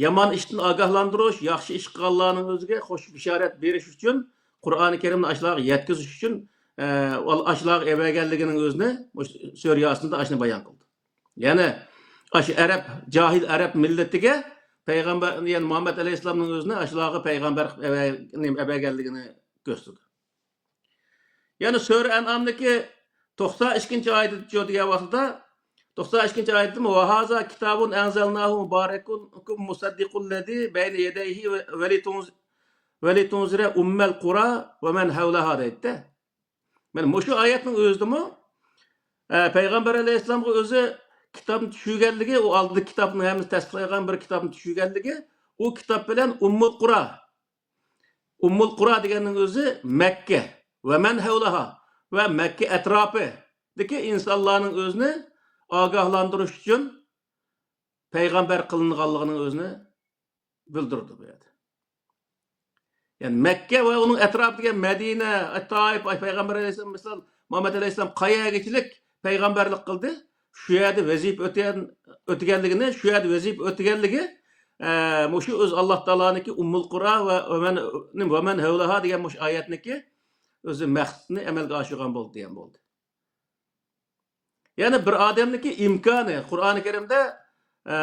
يامان ئىشتىن ئاگاھلاندۇرۇش، ياخشى ئىش قىلغانلارنىڭ ئۆزىگە خوش بېشارەت بېرىش ئۈچۈن قۇرئانى كەرىمنى ئاشۇلارغا يەتكۈزۈش ئۈچۈن، ئە، ئاشۇلارغا ئەۋەرگەنلىكىنىڭ ئۆزىنى مۇشۇ سۈرە ياسىندا ئاشۇنى بايان قىلدى. يەنى ئاشۇ ئەرەب، جاھىل ئەرەب مىللىتىگە پەيغەمبەر، يەنى مۇھەممەد ئەلەيھىسسالامنىڭ ئۆزىنى ئاشۇلارغا پەيغەمبەر قىلىپ ئەۋە-، نېمە، ئەۋەرگەنلىكىنى كۆرسىتىدۇ. يەنى سۈرە ئەنئامدىكى توقسان ئىككىنچى ئايىتى دېگەن ۋاقتىدا، توقسان ئىككىنچى ئايىتىمۇ، «ۋەھازا كىتابۇن ئەنزەلناھۇ مۇبارەكۇن مۇسەددىقۇللەزى بەينە يەدەيھى ۋە-، ۋەلىتۇنز-، ۋەلىتۇنزىرە ئۇممەل قۇرا ۋە مەن ھەۋلەھا» دەيدىدە. مانا مۇشۇ ئايەتنىڭ ئۆزىدىمۇ، ئە، پەيغەمبەر ئەلەيھىسسالامغا ئۆزى كىتابنى چۈشۈرگەنلىكى، ئۇ ئالدىدا كىتابنى ھەممىسى تەستىقلايدىغان بىر كىتابنى چۈشۈرگەنلىكى، ئۇ كىتاب بىلەن ئۇممۇل قۇرا، ئۇممۇل قۇرا دېگەننىڭ ئۆزى مەككە ۋە مەن ھەۋلىھا ۋە مەككە ئەتراپىدىكى ئىنسانلارنىڭ ئۆزىنى ئاگاھلاندۇرۇش ئۈچۈن پەيغەمبەر قىلىنغانلىقىنىڭ ئۆزىنى بىلدۈرىدۇ بۇ يەردە. يەنى مەككە ۋە ئۇنىڭ ئەتراپى دېگەن مەدىنە، تائىپ، ئاي پەيغەمبەر ئەلەيھىسسالام، مىسال، مۇھەممەد ئەلەيھىسسالام قايەرگىچىلىك پەيغەمبەرلىك قىلدى، شۇ يەردە ۋەزىپە ئۆتىگەن، ئۆتىگەنلىكىنى، شۇ يەردە ۋەزىپە ئۆتىگەنلىكى، ئە، مۇشۇ ئۆز ئاللا تائالانىڭكى ئۇممۇل قۇرا ۋە ۋەمەن، ۋەمەن ھەۋلىھا دېگەن مۇشۇ ئايەتنىڭكى ئۆزى مەقسىتىنى ئەمەلگە ئاشۇرغان بولدى دېگەن بولدى. يەنى بىر ئادەمنىڭكى ئىمكانى، قۇرئانى كەرىمدە، ئە،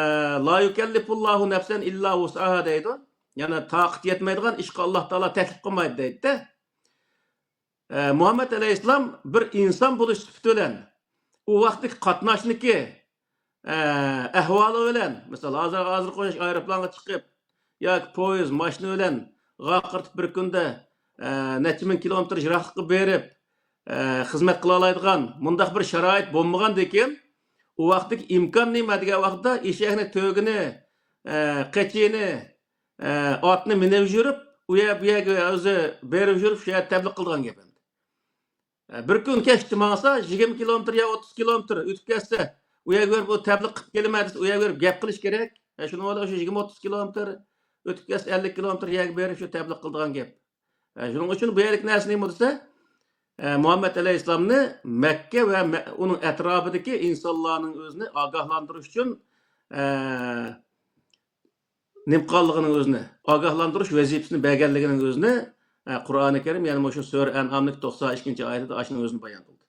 «لا يۇكەللىپۇللاھۇ نەفسەن ئىللا ۋۇسئەھا» دەيدۇ. يەنى تاقىتى يەتمەيدىغان ئىشقا ئاللا تائالا تەكلىپ قىلمايدۇ دەيدۇ. ئە، مۇھەممەد ئەلەيھىسسالام بىر ئىنسان بولۇش سۈپىتى بىلەن، ئۇ ۋاقىتتىكى قاتناشنىكى، ئە، ئەھۋالى بىلەن، مىسال، ھازىر، ھازىرغا ئوخشاش ئايروپىلانغا چىقىپ، ياكى پويىز، ماشىنا بىلەن غاقىرتىپ بىر كۈندە، ئە، نەچچە مىڭ كىلومېتىر يىراقلىققا بېرىپ، ئە، خىزمەت قىلالايدىغان مۇنداق بىر شارائىت بولمىغاندىكىن، ئۇ ۋاقىتتىكى ئىمكان نېمە دېگەن ۋاقىتتا ئېشەكنى، تۆگىنى، ئە، قېچىنى، ئە، ئاتنى مىنىپ يۈرۈپ، ئۇ يەر بۇ يەرگە ئۆزى بېرىپ يۈرۈپ، شۇ يەردە تەبلىغ قىلىدىغان گەپ ئەمدى. بىر كۈن كەچتە ماڭسا، يىگىرمە كىلومېتىر يا ئوتتۇز كىلومېتىر ئۆتۈپ كەتسە، ئۇ يەرگە بېرىپ، ئۇ تەبلىغ قىلىپ كېلىمەن دېسە، ئۇ يەرگە بېرىپ گەپ قىلىش كېرەك. شۇنىڭ بىلەن شۇ يىگىرمە ئوتتۇز كىلومېتىر ئۆتۈپ كەتسە، ئەللىك كىلومېتىر يەرگە بېرىپ شۇ تەبلىغ قىلىدىغان گەپ. شۇنىڭ ئۈچۈن بۇ يەردىكى نەرسە نېمە دېسە، مۇھەممەد ئەلەيھىسسالامنى مەككە ۋە مە-، ئۇنىڭ ئەتراپىدىكى ئىنسانلارنىڭ ئۆزىنى ئاگاھلاندۇرۇش ئۈچۈن، ئە، نېمە قىلغانلىقىنىڭ ئۆزىنى، ئاگاھلاندۇرۇش ۋەزىپىسىنى بەرگەنلىكىنىڭ ئۆزىنى، ئە، قۇرئانى كەرىم، يەنى مۇشۇ سۈرە ئەنئامنىڭ توقسان ئىككىنچى ئايىتىدە ئاشۇنىڭ ئۆزىنى بايان قىلدى.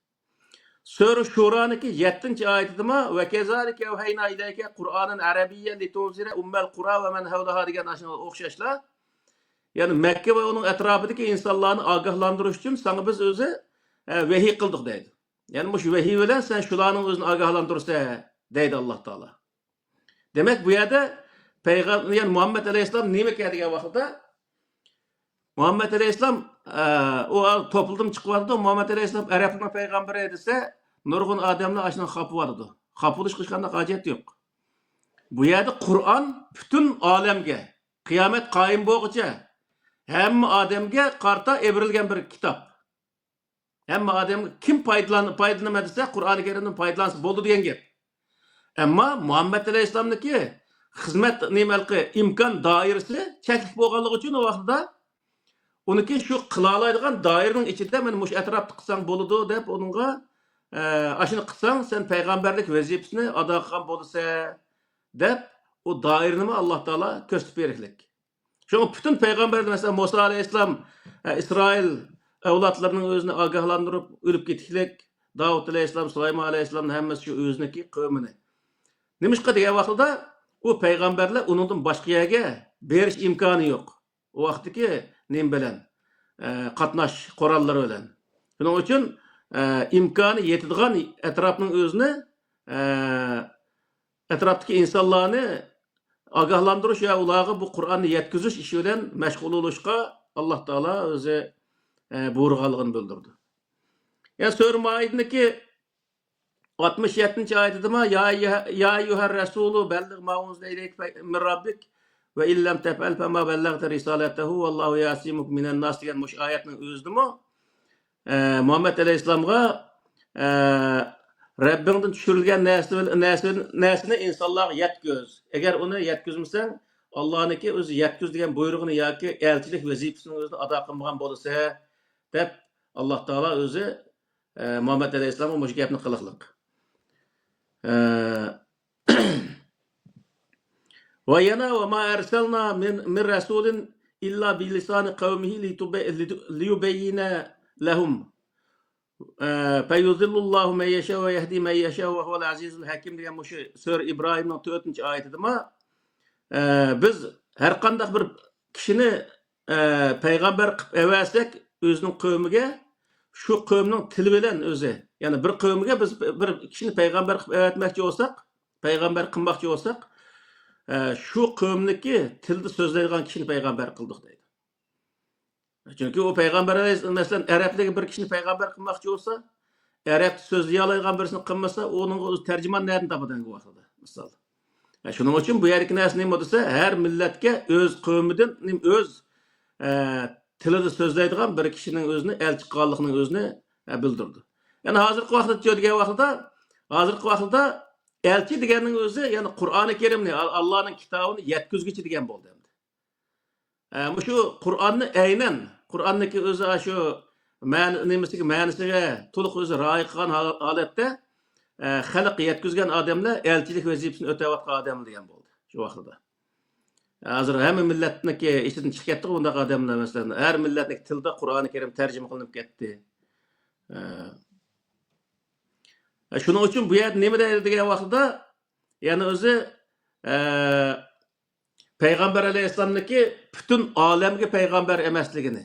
سۈرە شۇرانىڭكى يەتتىنچى ئايىتىدىمۇ، «ۋە كەزالىكە ئەۋھەينا ئىلەيكە قۇرئانەن ئەرەبىييەن لىتۇنزىرە ئۇممەل قۇرا ۋە مەن ھەۋلەھا» دېگەن ئاشۇنىڭغا ئوخشاشلا، يەنى مەككە ۋە ئۇنىڭ ئەتراپىدىكى ئىنسانلارنى ئاگاھلاندۇرۇش ئۈچۈن ساڭا بىز ئۆزى، ئە، ۋەھىي قىلدۇق دەيدۇ. يەنى مۇشۇ ۋەھىي بىلەن سەن شۇلارنىڭ ئۆزىنى ئاگاھلاندۇرىسەن دەيدۇ ئاللا تائالا. دېمەك، بۇ يەردە پەيغەم-، يەنى مۇھەممەد ئەلەيھىسسالام نېمە ئىكەن دېگەن ۋاقىتتا، مۇھەممەد ئەلەيھىسسالام، ئە، ئۇ توپلىدىن چىقىۋاتىدۇ. مۇھەممەد ئەلەيھىسسالام ئەرەبلەرنىڭ پەيغەمبىرى دېسە، نۇرغۇن ئادەملەر ئاشۇنىڭغا خاپا بولىدۇ. خاپا بولۇشقا ھېچقانداق ھاجەت يوق. بۇ يەردە قۇرئان پۈتۈن ئالەمگە، قىيامەت قايىم بولغۇچە ھەممە ئادەمگە قارىتا ئېبىرىلگەن بىر كىتاب. ھەممە ئادەمگە كىم پايدىلان-، پايدىلىنىمەن دېسە، قۇرئانى كەرىمدىن پايدىلانسا بولىدۇ دېگەن گەپ. ئەمما مۇھەممەد ئەلەيھىسسالامنىڭكى خىزمەت نېمە ھېلىقى ئىمكان دائىرىسى چەكلىك بولغانلىقى ئۈچۈن ئۇ ۋاقتىدا ئۇنىڭكى شۇ قىلالايدىغان دائىرىنىڭ ئىچىدە مانا مۇشۇ ئەتراپتا قىلساڭ بولىدۇ دەپ ئۇنىڭغا، ئە، ئاشۇنى قىلساڭ سەن پەيغەمبەرلىك ۋەزىپىسىنى ئادا قىلغان بولىسەن دەپ ئۇ دائىرىنىمۇ ئاللا تائالا كۆرسىتىپ بېرىكلىك. شۇڭا پۈتۈن پەيغەمبەرلەر، مەسىلەن، مۇسا ئەلەيھىسسالام، ئە، ئىسرائىل ئەۋلادلىرىنىڭ ئۆزىنى ئاگاھلاندۇرۇپ، ئۆلۈپ كېتىكلىك، داۋۇت ئەلەيھىسسالام، سۇلايمان ئەلەيھىسسالامنى ھەممىسى شۇ ئۆزىنىڭكى قەۋمىنى. نېمىشقا دېگەن ۋاقتىدا ئۇ پەيغەمبەرلەر ئۇنىڭدىن باشقا يەرگە بېرىش ئىمكانى يوق. ئۇ ۋاقىتتىكى نېمە بىلەن، ئە، قاتناش قوراللىرى بىلەن. شۇنىڭ ئۈچۈن، ئە، ئىمكانى يېتىدىغان ئەتراپنىڭ ئۆزىنى، ئە، ئەتراپتىكى ئىنسانلارنى ئاگاھلاندۇرۇش ۋە ئۇلارغا بۇ قۇرئاننى يەتكۈزۈش ئىشى بىلەن مەشغۇل بولۇشقا ئاللا تائالا ئۆزى، ئە، بۇيرۇغانلىقىنى بىلدۈردى. يەنە سۈرە مائىدىنىڭكى ئاتمىش يەتتىنچى ئايىتىدىمۇ، يا ئەييۇھە-، يا ئەييۇھەر رەسۇلۇ بەللىغ ما ئۇنزىلە ئىلەيكە مىن رەببىك ۋە ئىن لەم تەفئەل فەما بەللەغتە رىسالەتەھۇ ۋەللاھۇ يەسىمۇكە مىنەن ناس دېگەن مۇشۇ ئايەتنىڭ ئۆزىدىمۇ، ئە، مۇھەممەد ئەلەيھىسسالامغا، ئە، رەببىڭدىن چۈشۈرۈلگەن نەرسە، نەرسە، نەرسىنى ئىنسانلارغا يەتكۈز. ئەگەر ئۇنى يەتكۈزمىسەڭ، ئاللانىڭكى ئۆزى يەتكۈز دېگەن بۇيرۇقىنى ياكى ئەلچىلىك ۋەزىپىسىنى ئۆزىنى ئادا قىلمىغان بولىسەن، دەپ ئاللا تائالا ئۆزى، ئە، مۇھەممەد ئەلەيھىسسالامغا مۇشۇ گەپنى قىلىقلىق. ئە، ۋە يەنە، ۋە ما ئەرسەلنا مىن، مىن رەسۇلىن ئىللا بىلىسانى قەۋمىھى لىتۇبە-، لىتۇ-، لىيۇبەييىنە لەھۇم. ئە، فەيۇزىللۇللاھۇ مەن يەشا ۋە يەھدى مەن يەشا ۋە ھۇۋەل ئەزىزۇل ھەكىم دېگەن مۇشۇ سۈرە ئىبراھىمنىڭ تۆتىنچى ئايىتىدىمۇ، ئە، بىز ھەر قانداق بىر كىشىنى، ئە، پەيغەمبەر قىلىپ ئەۋەتسەك ئۆزىنىڭ قەۋمىگە، شۇ قەۋمنىڭ تىلى بىلەن ئۆزى، يەنى بىر قەۋمگە بىز بىر كىشىنى پەيغەمبەر قىلىپ ئەۋەتمەكچى بولساق، پەيغەمبەر قىلماقچى بولساق، ئە، شۇ قەۋمنىڭكى تىلدا سۆزلەيدىغان كىشىنى پەيغەمبەر قىلدۇق دەيدۇ. چۈنكى ئۇ پەيغەمبەر ئەلەيھىسسالام، مەسىلەن، ئەرەبلەرگە بىر كىشىنى پەيغەمبەر قىلماقچى بولسا، ئەرەبچە سۆزلىيەلەيدىغان بىرسىنى قىلمىسا، ئۇنىڭغا ئۆزى تەرجىمان نەدىن تاپىدۇ ئەمدى ۋاقتىدا، مىسال. ھە، شۇنىڭ ئۈچۈن بۇ يەردىكى نەرسە نېمە دېسە، ھەر مىللەتكە ئۆز قەۋمىدىن، نېمە، ئۆز، ئە، تىلىدا سۆزلەيدىغان بىر كىشىنىڭ ئۆزىنى ئەلچى قىلغانلىقىنىڭ ئۆزىنى، ئە، بىلدۈرىدۇ. يەنى ھازىرقى ۋاقىتتا دېگەن ۋاقتىدا، ھازىرقى ۋاقىتتا ئەلچى دېگەننىڭ ئۆزى، يەنى قۇرئانى كەرىمنى، ئال-، ئاللانىڭ كىتابىنى يەتكۈزگۈچى دېگەن بولدى ئەمدى. ئە، مۇشۇ قۇرئاننى ئەينەن، قۇرئاننىڭكى ئۆزى ئاشۇ مەن-، نېمىسىگە، مەنىسىگە تولۇق ئۆزى رىئايە قىلغان ھال-، ھالەتتە، ئە، خەلققە يەتكۈزگەن ئادەملەر ئەلچىلىك ۋەزىپىسىنى ئۆتەۋاتقان ئادەم دېگەن بولدى شۇ ۋاقتىدا. ھازىر ھەممە مىللەتنىڭكى ئىچىدىن چىقىپ كەتتىغۇ بۇنداق ئادەملەر، مەسىلەن، ھەر مىللەتنىڭكى تىلىدا قۇرئانى كەرىم تەرجىمە قىلىنىپ كەتتى. ئە، شۇنىڭ ئۈچۈن بۇ يەردە نېمە دەيدۇ دېگەن ۋاقتىدا، يەنى ئۆزى، ئە، پەيغەمبەر ئەلەيھىسسالامنىڭكى پۈتۈن ئالەمگە پەيغەمبەر ئەمەسلىكىنى،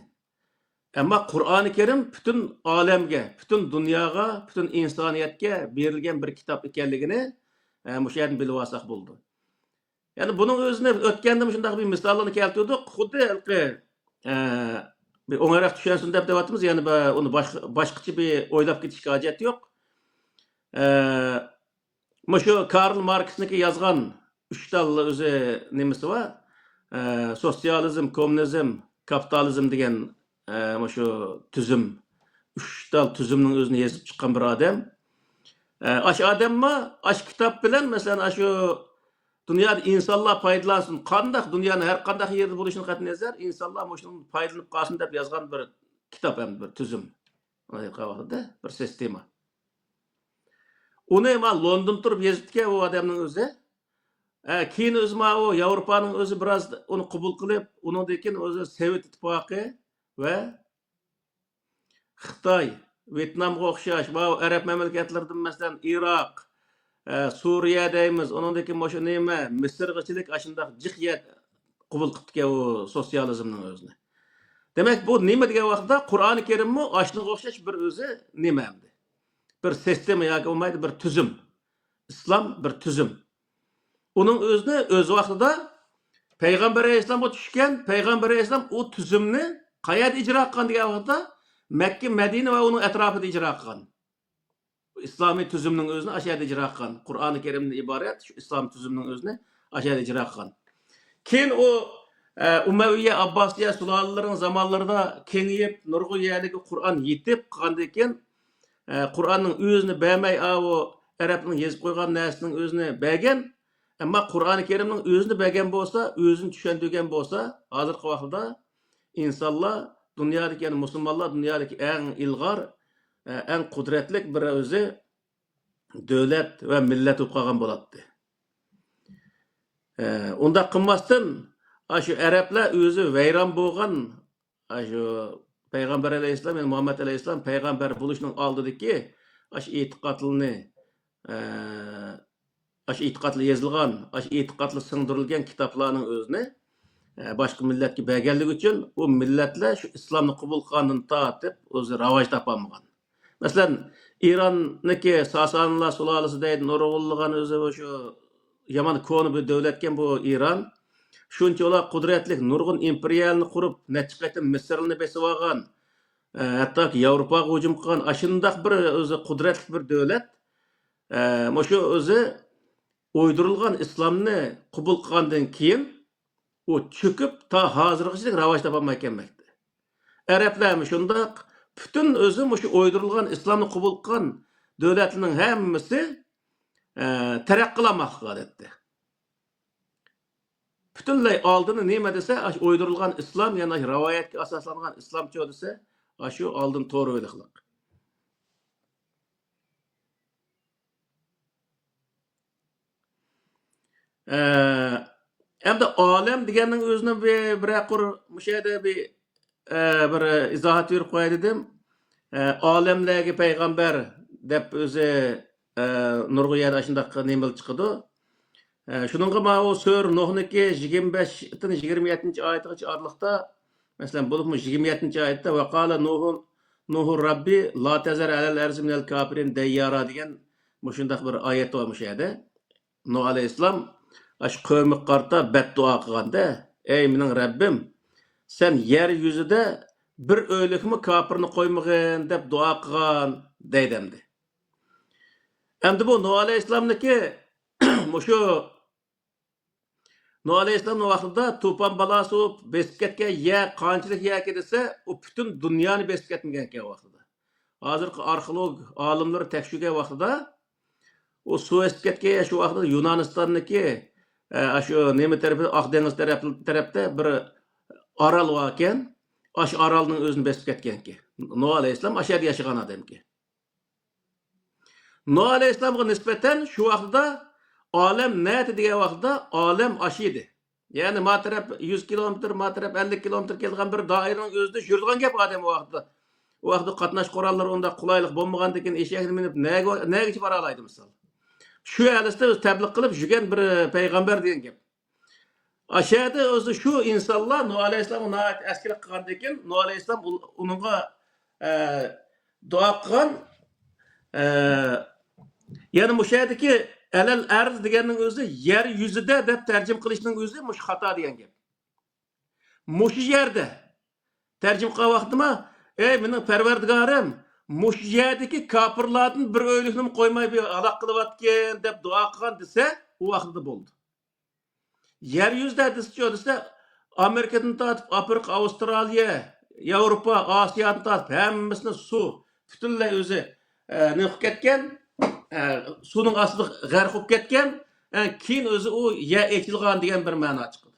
ئەمما قۇرئانى كەرىم پۈتۈن ئالەمگە، پۈتۈن دۇنياغا، پۈتۈن ئىنسانىيەتكە بېرىلگەن بىر كىتاب ئىكەنلىكىنى، ئە، مۇشۇ يەردىن بىلىۋالساق بولىدۇ. يەنى بۇنىڭ ئۆزىنى ئۆتكەندە مۇشۇنداق بىر مىساللارنى كەلتۈردۇق. خۇددى ھېلىقى، ئە، بىر ئوڭايراق چۈشەنسۇن دەپ دەۋاتىمىز، يەنى بە-، ئۇنى باشقا، باشقىچە بىر ئويلاپ كېتىشكە ھاجەت يوق. ئە، مۇشۇ كارل ماركسنىڭكى يازغان ئۈچ تال ئۆزى نېمىسى بار؟ ئە، سوتسىيالىزم، كوممۇنىزم، كاپىتالىزم دېگەن، ئە، مۇشۇ تۈزۈم، ئۈچ تال تۈزۈمنىڭ ئۆزىنى يېزىپ چىققان بىر ئادەم. ئە، ئاشۇ ئادەممۇ ئاشۇ كىتاب بىلەن، مەسىلەن، ئاشۇ دۇنيادا ئىنسانلار پايدىلانسۇن، قانداق دۇنيانىڭ ھەر قانداق يېرىدە بولۇشىدىن قەتئىينەزەر، ئىنسانلار مۇشۇنىڭدىن پايدىلىنىپ قالسۇن دەپ يازغان بىر كىتاب ھەم بىر تۈزۈم. ئايقا ۋاقتىدا بىر سىستېما. ئۇنى ما لوندون تۇرۇپ يېزىپتىكەن ئۇ ئادەمنىڭ ئۆزى. ئە، كېيىن ئۆزى ما ئۇ ياۋروپانىڭ ئۆزى بىراز ئۇنى قوبۇل قىلىپ، ئۇنىڭدىن كېيىن ئۆزى سوۋېت ئىتتىپاقى ۋە خىتاي، ۋيېتنامغا ئوخشاش، ماۋۇ ئەرەب مەملىكەتلىرىدىن، مەسىلەن، ئىراق، ئە، سۈرىيە دەيمىز، ئۇنىڭدىن كېيىن مۇشۇ نېمە، مىسىرغىچىلىك ئاشۇنداق جىق يەر قوبۇل قىپتىكەن ئۇ سوتسىيالىزمنىڭ ئۆزىنى. دېمەك، بۇ نېمە دېگەن ۋاقىتتا، قۇرئانى كەرىممۇ ئاشۇنىڭغا ئوخشاش بىر ئۆزى نېمە ئەمدى؟ بىر سىستېما ياكى بولمايدۇ، بىر تۈزۈم. ئىسلام بىر تۈزۈم. ئۇنىڭ ئۆزىنى ئۆز ۋاقتىدا پەيغەمبەر ئەلەيھىسسالامغا چۈشكەن، پەيغەمبەر ئەلەيھىسسالام ئۇ تۈزۈمنى قەيەردە ئىجرا قىلغان دېگەن ۋاقىتتا، مەككە، مەدىنە ۋە ئۇنىڭ ئەتراپىدا ئىجرا قىلغان. ئىسلامىي تۈزۈمنىڭ ئۆزىنى ئاشۇ يەردە ئىجرا قىلغان. قۇرئانى كەرىمدىن ئىبارەت شۇ ئىسلام تۈزۈمنىڭ ئۆزىنى ئاشۇ يەردە ئىجرا قىلغان. كېيىن ئۇ، ئە، ئۇمەۋىيە، ئابباسىيە سۇلالىلىرىنىڭ زامانلىرىدا كېڭىيىپ، نۇرغۇن يەرلەرگە قۇرئان يېتىپ قالغاندىن كېيىن، ئە، قۇرئاننىڭ ئۆزىنى بەرمەي، ئاۋۇ ئەرەبنىڭ يېزىپ قويغان نەرسىنىڭ ئۆزىنى بەرگەن. ئەمما قۇرئانى كەرىمنىڭ ئۆزىنى بەرگەن بولسا، ئۆزىنى چۈشەندۈرگەن بولسا، ھازىرقى ۋاقىتتا ئىنسانلار دۇنيادىكى، يەنى مۇسۇلمانلار دۇنيادىكى ئەڭ ئىلغار، ئە، ئەڭ قۇدرەتلىك بىر ئۆزى دۆلەت ۋە مىللەت بولۇپ قالغان بولاتتى. ئە، ئۇنداق قىلماستىن، ئاشۇ ئەرەبلەر ئۆزى ۋەيران بولغان، ئاشۇ پەيغەمبەر ئەلەيھىسسالام، يەنى مۇھەممەد ئەلەيھىسسالام پەيغەمبەر بولۇشنىڭ ئالدىدىكى ئاشۇ ئېتىقادلىرىنى، ئە، ئاشۇ ئېتىقادلار يېزىلغان، ئاشۇ ئېتىقادلار سىڭدۈرۈلگەن كىتابلارنىڭ ئۆزىنى، ئە، باشقا مىللەتكە بەرگەنلىكى ئۈچۈن، ئۇ مىللەتلەر شۇ ئىسلامنى قوبۇل قىلغاندىن تارتىپ ئۆزى راۋاج تاپالمىغان. مەسىلەن، ئىراننىڭكى ساسانىلار سۇلالىسى دەيدۇ، نۇرغۇنلىغان ئۆزى شۇ يامان كونا بىر دۆلەتكەن بۇ ئىران. شۇنچىۋالا قۇدرەتلىك نۇرغۇن ئىمپېرىيەلەرنى قۇرۇپ، نەچچە قېتىم مىسىرلارنى بېسىۋالغان، ئە، ھەتتاكى ياۋروپاغا ھۇجۇم قىلغان، ئاشۇنداق بىر ئۆزى قۇدرەتلىك بىر دۆلەت، ئە، مۇشۇ ئۆزى ئويدۇرۇلغان ئىسلامنى قوبۇل قىلغاندىن كېيىن، ئۇ چۆكۈپ، تا ھازىرغىچە راۋاج تاپالماي كەلمەكتە. ئەرەبلەرمۇ شۇنداق، پۈتۈن ئۆزى مۇشۇ ئويدۇرۇلغان ئىسلامنى قوبۇل قىلغان دۆلەتلەرنىڭ ھەممىسى، ئە، تەرەققىي قىلالماقلىق ھالەتتە. پۈتۈنلەي ئالدىنى نېمە دېسە، ئاشۇ ئويدۇرۇلغان ئىسلام، يەنى ئاشۇ رىۋايەتكە ئاساسلانغان ئىسلامچۇ دېسە، ئاشۇ ئالدىن تورۇۋېلىقلىق. ئە، ئەمدى ئالەم دېگەننىڭ ئۆزىنىڭ بىر، بىرەر قۇر مۇشۇ يەردە بىر، ئە، بىر ئىزاھات بېرىپ قوياي دېدىم. ئە، ئالەملەرگە پەيغەمبەر دەپ ئۆزى، ئە، نۇرغۇن يەردە ئاشۇنداق نېمىلەر چىقىدۇ. ئە، شۇنىڭغا ماۋۇ سۈرە نۇھنىڭكى يىگىرمە بەشتىن يىگىرمە يەتتىنچى ئايىتىغىچە ئارىلىقتا، مەسىلەن، بولۇپمۇ يىگىرمە يەتتىنچى ئايەتتە، «ۋەقالە نۇھۇ، نۇھۇ رەببى لا تەزەر ئەلەل ئەرزى مىنەل كاپىرىن دەييارا» دېگەن مۇشۇنداق بىر ئايەت بار مۇشۇ يەردە. نۇھ ئەلەيھىسسالام ئاشۇ قەۋمىگە قارىتا بەددۇئا قىلغاندا، «ئەي مېنىڭ رەببىم، سەن يەر يۈزىدە بىر ئۆيلۈكمۇ كاپىرنى قويمىغىن» دەپ دۇئا قىلغان دەيدۇ ئەمدى. ئەمدى بۇ نۇھ ئەلەيھىسسالامنىڭكى مۇشۇ نۇھ ئەلەيھىسسالامنىڭ ۋاقتىدا توپان بالاسى بولۇپ بېسىپ كەتكەن يەر قانچىلىك يەركى دېسە، ئۇ پۈتۈن دۇنيانى بېسىپ كەتمىگەنكەن ئۇ ۋاقتىدا. ھازىرقى ئارخېئولوگ ئالىملىرى تەكشۈرگەن ۋاقتىدا، ئۇ سۇ ئېسىپ كەتكەن يەر شۇ ۋاقتىدا يۇنانىستاندىكى، ئە، شۇ نېمە تەرىپى، ئاق دېڭىز تەرەپ، تەرەپتە بىر ئارال باركەن. ئاشۇ ئارالنىڭ ئۆزىنى بېسىپ كەتكەنكەن. نۇھ ئەلەيھىسسالام ئاشۇ يەردە ياشىغان ئادەمكەن. نۇھ ئەلەيھىسسالامغا نىسبەتەن شۇ ۋاقتىدا ئالەم نەتە دېگەن ۋاقتىدا ئالەم ئاشۇ ئىدى. يەنى ما تەرەپ يۈز كىلومېتىر، ما تەرەپ ئەللىك كىلومېتىر كېلىدىغان بىر دائىرىنىڭ ئۆزىدە يۈرىدىغان گەپ ئادەم ئۇ ۋاقتىدا. ئۇ ۋاقتىدا قاتناش قوراللىرى ئۇنداق قولايلىق بولمىغاندىكىن ئېشەكنى مىنىپ نەگە، نەگىچە بارالايدۇ مىسال. شۇ ھالىسىدە ئۆزى تەبلىغ قىلىپ يۈرگەن بىر پەيغەمبەر دېگەن گەپ. ئاشۇ يەردە ئۆزى شۇ ئىنسانلار نۇھ ئەلەيھىسسالامغا ناھايىتى ئەسكىلىك قىلغاندىن كېيىن، نۇھ ئەلەيھىسسالام ئۇ-، ئۇنىڭغا، ئە، دۇئا قىلغان. ئە، يەنى مۇشۇ يەردىكى ئەلەل ئەرز دېگەننىڭ ئۆزى يەر يۈزىدە دەپ تەرجىمە قىلىشنىڭ ئۆزى مۇشۇ خاتا دېگەن گەپ. مۇشۇ يەردە تەرجىمە قىلغان ۋاقتىما، ئەي مېنىڭ پەرۋەردىگارىم، مۇشۇ يەردىكى كاپىرلاردىن بىر ئۆيلۈكنىمۇ قويماي بىر ھالاك قىلىۋەتكىن دەپ دۇئا قىلغان دېسە، ئۇ ۋاقتىدا بولدى. يەر يۈزىدە دېسىچۇ دېسە، ئامېرىكىدىن تارتىپ ئافرىقا، ئاۋسترالىيە، ياۋروپا، ئاسىيادىن تارتىپ ھەممىسىنى سۇ پۈتۈنلەي ئۆزى، ئە، نېمە قىلىپ كەتكەن، ئە، سۇنىڭ ئاستىدا غەرق بولۇپ كەتكەن، ئە، كېيىن ئۆزى ئۇ يەر ئېچىلغان دېگەن بىر مەنا چىقىدۇ.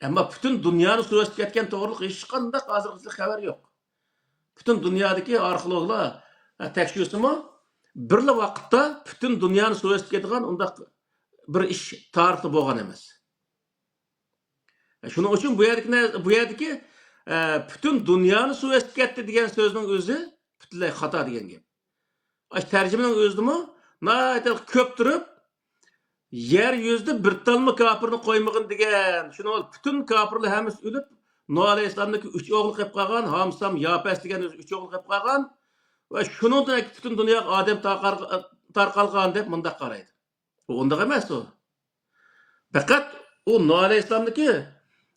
ئەمما پۈتۈن دۇنيانى سۇ بېسىپ كەتكەن توغرىلىق ھېچقانداق ھازىرغىچە خەۋەر يوق. پۈتۈن دۇنيادىكى ئارخېئولوگلار، ئە، تەكشۈرسىمۇ، بىرلا ۋاقىتتا پۈتۈن دۇنيانى سۇ بېسىپ كەتكەن ئۇنداق بىر ئىش تارىختا بولغان ئەمەس. شۇنىڭ ئۈچۈن بۇ يەردىكى نە-، بۇ يەردىكى، ئە، پۈتۈن دۇنيانى سۇ بېسىپ كەتتى دېگەن سۆزنىڭ ئۆزى پۈتۈنلەي خاتا دېگەن گەپ. ئاشۇ تەرجىمىنىڭ ئۆزىدىمۇ ناھايىتى كۆپ تۇرۇپ، يەر يۈزىدە بىر تالما كاپىرنى قويمىغىن دېگەن. شۇنىڭ بىلەن پۈتۈن كاپىرلار ھەممىسى ئۆلۈپ، نۇھ ئەلەيھىسسالامنىڭكى ئۈچ ئوغلى قېلىپ قالغان، ھام، سام، ياپەس دېگەن ئۆزى ئۈچ ئوغلى قېلىپ قالغان ۋە شۇنىڭدىن پۈتۈن دۇنياغا ئادەم تارقار-، تارقالغان دەپ مۇنداق قارايدۇ. ئۇ ئۇنداق ئەمەس ئۇ. پەقەت ئۇ نۇھ ئەلەيھىسسالامنىڭكى،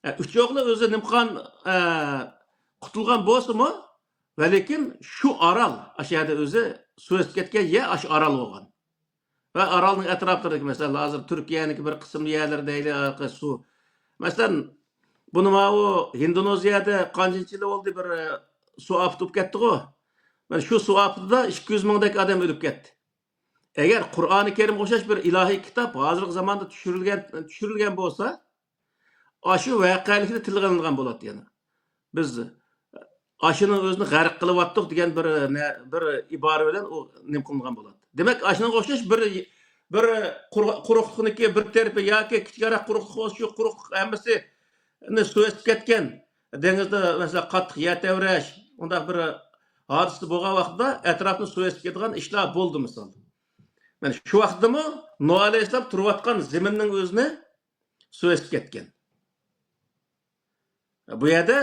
ئە، ئۈچ ئوغلى ئۆزى نېمە قىلغان، ئە، قۇتۇلغان بولسىمۇ، ۋەلىكىن شۇ ئارال، ئاشۇ يەردە ئۆزى سۇ بېسىپ كەتكەن يەر ئاشۇ ئارال بولغان. ۋە ئارالنىڭ ئەتراپلىرىدىكى، مەسىلەن، ھازىر تۈركىيەنىڭكى بىر قىسىم يەرلىرى دەيلى، ئارقا سۇ. مەسىلەن، بۇنى ماۋۇ ھىندونېزىيەدە قانچىنچى يىلى بولدى، بىر، ئە، سۇ ئاپىتى بولۇپ كەتتىغۇ. مانا شۇ سۇ ئاپىتىدا ئىككى يۈز مىڭدەك ئادەم ئۆلۈپ كەتتى. ئەگەر قۇرئانى كەرىمگە ئوخشاش بىر ئىلاھىي كىتاب ھازىرقى زاماندا چۈشۈرۈلگەن، چۈشۈرۈلگەن بولسا، ئاشۇ ۋەقەلىكتە تىلغا ئېلىنغان بولاتتى يەنە. بىز ئاشۇنىڭ ئۆزىنى غەرق قىلىۋاتتۇق دېگەن بىر نە-، بىر ئىبارە بىلەن ئۇ نېمە قىلىنغان بولاتتى. دېمەك، ئاشۇنىڭغا ئوخشاش بىر، بىر قۇرۇق-، قۇرۇقلۇقنىڭكى بىر تەرىپى ياكى كىچىكرەك قۇرۇقلۇق بولسا، شۇ قۇرۇقلۇق ھەممىسى نى سۇ بېسىپ كەتكەن، دېڭىزدا، مەسىلەن، قاتتىق يەر تەۋرەش، ئۇنداق بىر ھادىسە بولغان ۋاقىتتا ئەتراپنى سۇ بېسىپ كېتىدىغان ئىشلار بولدى، مىسال. مانا شۇ ۋاقىتتىمۇ نۇھ ئەلەيھىسسالام تۇرۇۋاتقان زېمىننىڭ ئۆزىنى سۇ بېسىپ كەتكەن. بۇ يەردە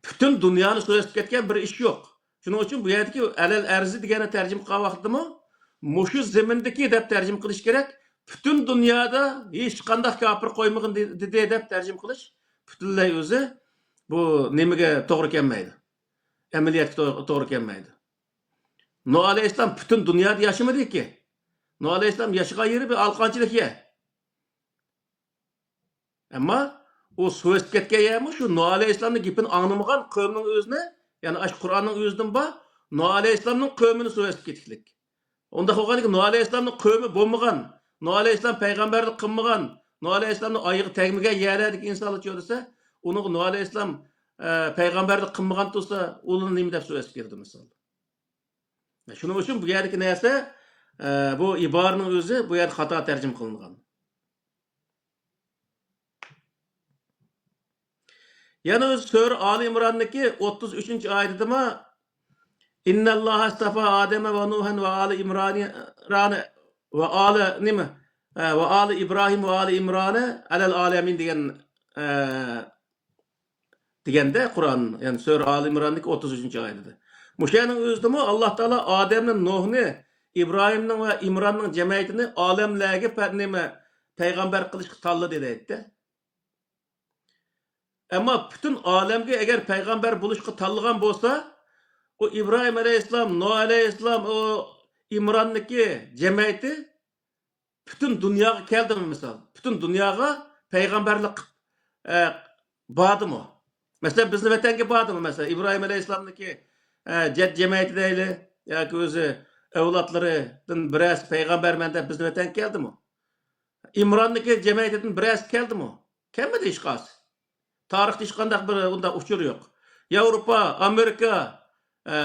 پۈتۈن دۇنيانى سۇ بېسىپ كەتكەن بىر ئىش يوق. شۇنىڭ ئۈچۈن بۇ يەردىكى ئەلەل ئەرزى دېگەننى تەرجىمە قىلغان ۋاقىتتىمۇ مۇشۇ زېمىندىكى دەپ تەرجىمە قىلىش كېرەك. پۈتۈن دۇنيادا ھېچقانداق كاپىر قويمىغىن دېدى دەپ تەرجىمە قىلىش پۈتۈنلەي ئۆزى بۇ نېمىگە توغرا كەلمەيدۇ. ئەمەلىيەتكە تو-، توغرا كەلمەيدۇ. نۇھ ئەلەيھىسسالام پۈتۈن دۇنيادا ياشىمىدىكى. نۇھ ئەلەيھىسسالام ياشىغان يېرى بىر ئالىقانچىلىك يەر. ئەمما ئۇ سۇ بېسىپ كەتكەن يەرمۇ شۇ نۇھ ئەلەيھىسسالامنىڭ گېپىنى ئاڭلىمىغان قەۋمنىڭ ئۆزىنى، يەنى ئاشۇ قۇرئاننىڭ ئۆزىدىن بار، نۇھ ئەلەيھىسسالامنىڭ قەۋمىنى سۇ بېسىپ كېتىكلىك. ئۇنداق بولغاندىكىن نۇھ ئەلەيھىسسالامنىڭ قەۋمى بولمىغان، نۇھ ئەلەيھىسسالام پەيغەمبەرلىك قىلمىغان، نۇھ ئەلەيھىسسالامنىڭ ئايىغى تەگمىگەن يەرلەردىكى ئىنسانلارچۇ دېسە، ئۇنىڭغا نۇھ ئەلەيھىسسالام، ئە، پەيغەمبەرلىك قىلمىغان تۇرسا، ئۇلارنى نېمە دەپ سۇ بېسىپ كېتىدۇ، مىسال. شۇنىڭ ئۈچۈن بۇ يەردىكى نەرسە، ئە، بۇ ئىبارىنىڭ ئۆزى بۇ يەردە خاتا تەرجىمە قىلىنغان. يەنە ئۆزى سۈرە ئالى ئىمراندىكى ئوتتۇز ئۈچىنچى ئايىتىدىمۇ، «إن الله اصطفى آدم ونوحا وآل عمران، وآل، نېمە؟ ئە، وآل إبراهيم وآل عمران على العالمين» دېگەن، ئە، دېگەندە قۇرئان، يەنى سۈرە ئالى ئىمراندىكى ئوتتۇز ئۈچىنچى ئايىتىدە. مۇشۇ يەرنىڭ ئۆزىدىمۇ ئاللا تائالا ئادەمنى، نۇھنى، ئىبراھىمنىڭ ۋە ئىمراننىڭ جەمئىيىتىنى ئالەملەرگە پە-، نېمە، پەيغەمبەر قىلىشقا تاللىدى دەيتتى. ئەمما پۈتۈن ئالەمگە ئەگەر پەيغەمبەر بولۇشقا تاللىغان بولسا، ئۇ ئىبراھىم ئەلەيھىسسالام، نۇھ ئەلەيھىسسالام، ئۇ ئىمراننىڭكى جەمئىيىتى پۈتۈن دۇنياغا كەلدىمۇ مىسال؟ پۈتۈن دۇنياغا پەيغەمبەرلىك، ئە، باردىمۇ؟ مەسىلەن، بىزنىڭ ۋەتەنگە باردىمۇ؟ مەسىلەن، ئىبراھىم ئەلەيھىسسالامنىڭكى، ئە، جەد جەمەيتى دەيلى، ياكى ئۆزى ئەۋلادلىرىدىن بىرەرسى پەيغەمبەرمەن دەپ بىزنىڭ ۋەتەنگە كەلدىمۇ؟ ئىمراننىڭكى جەمەيتىدىن بىرەرسى كەلدىمۇ؟ كەلمىدى ھېچقايسى. تارىختا ھېچقانداق بىر ئۇنداق ئۇچۇر يوق. ياۋروپا، ئامېرىكا، ئە،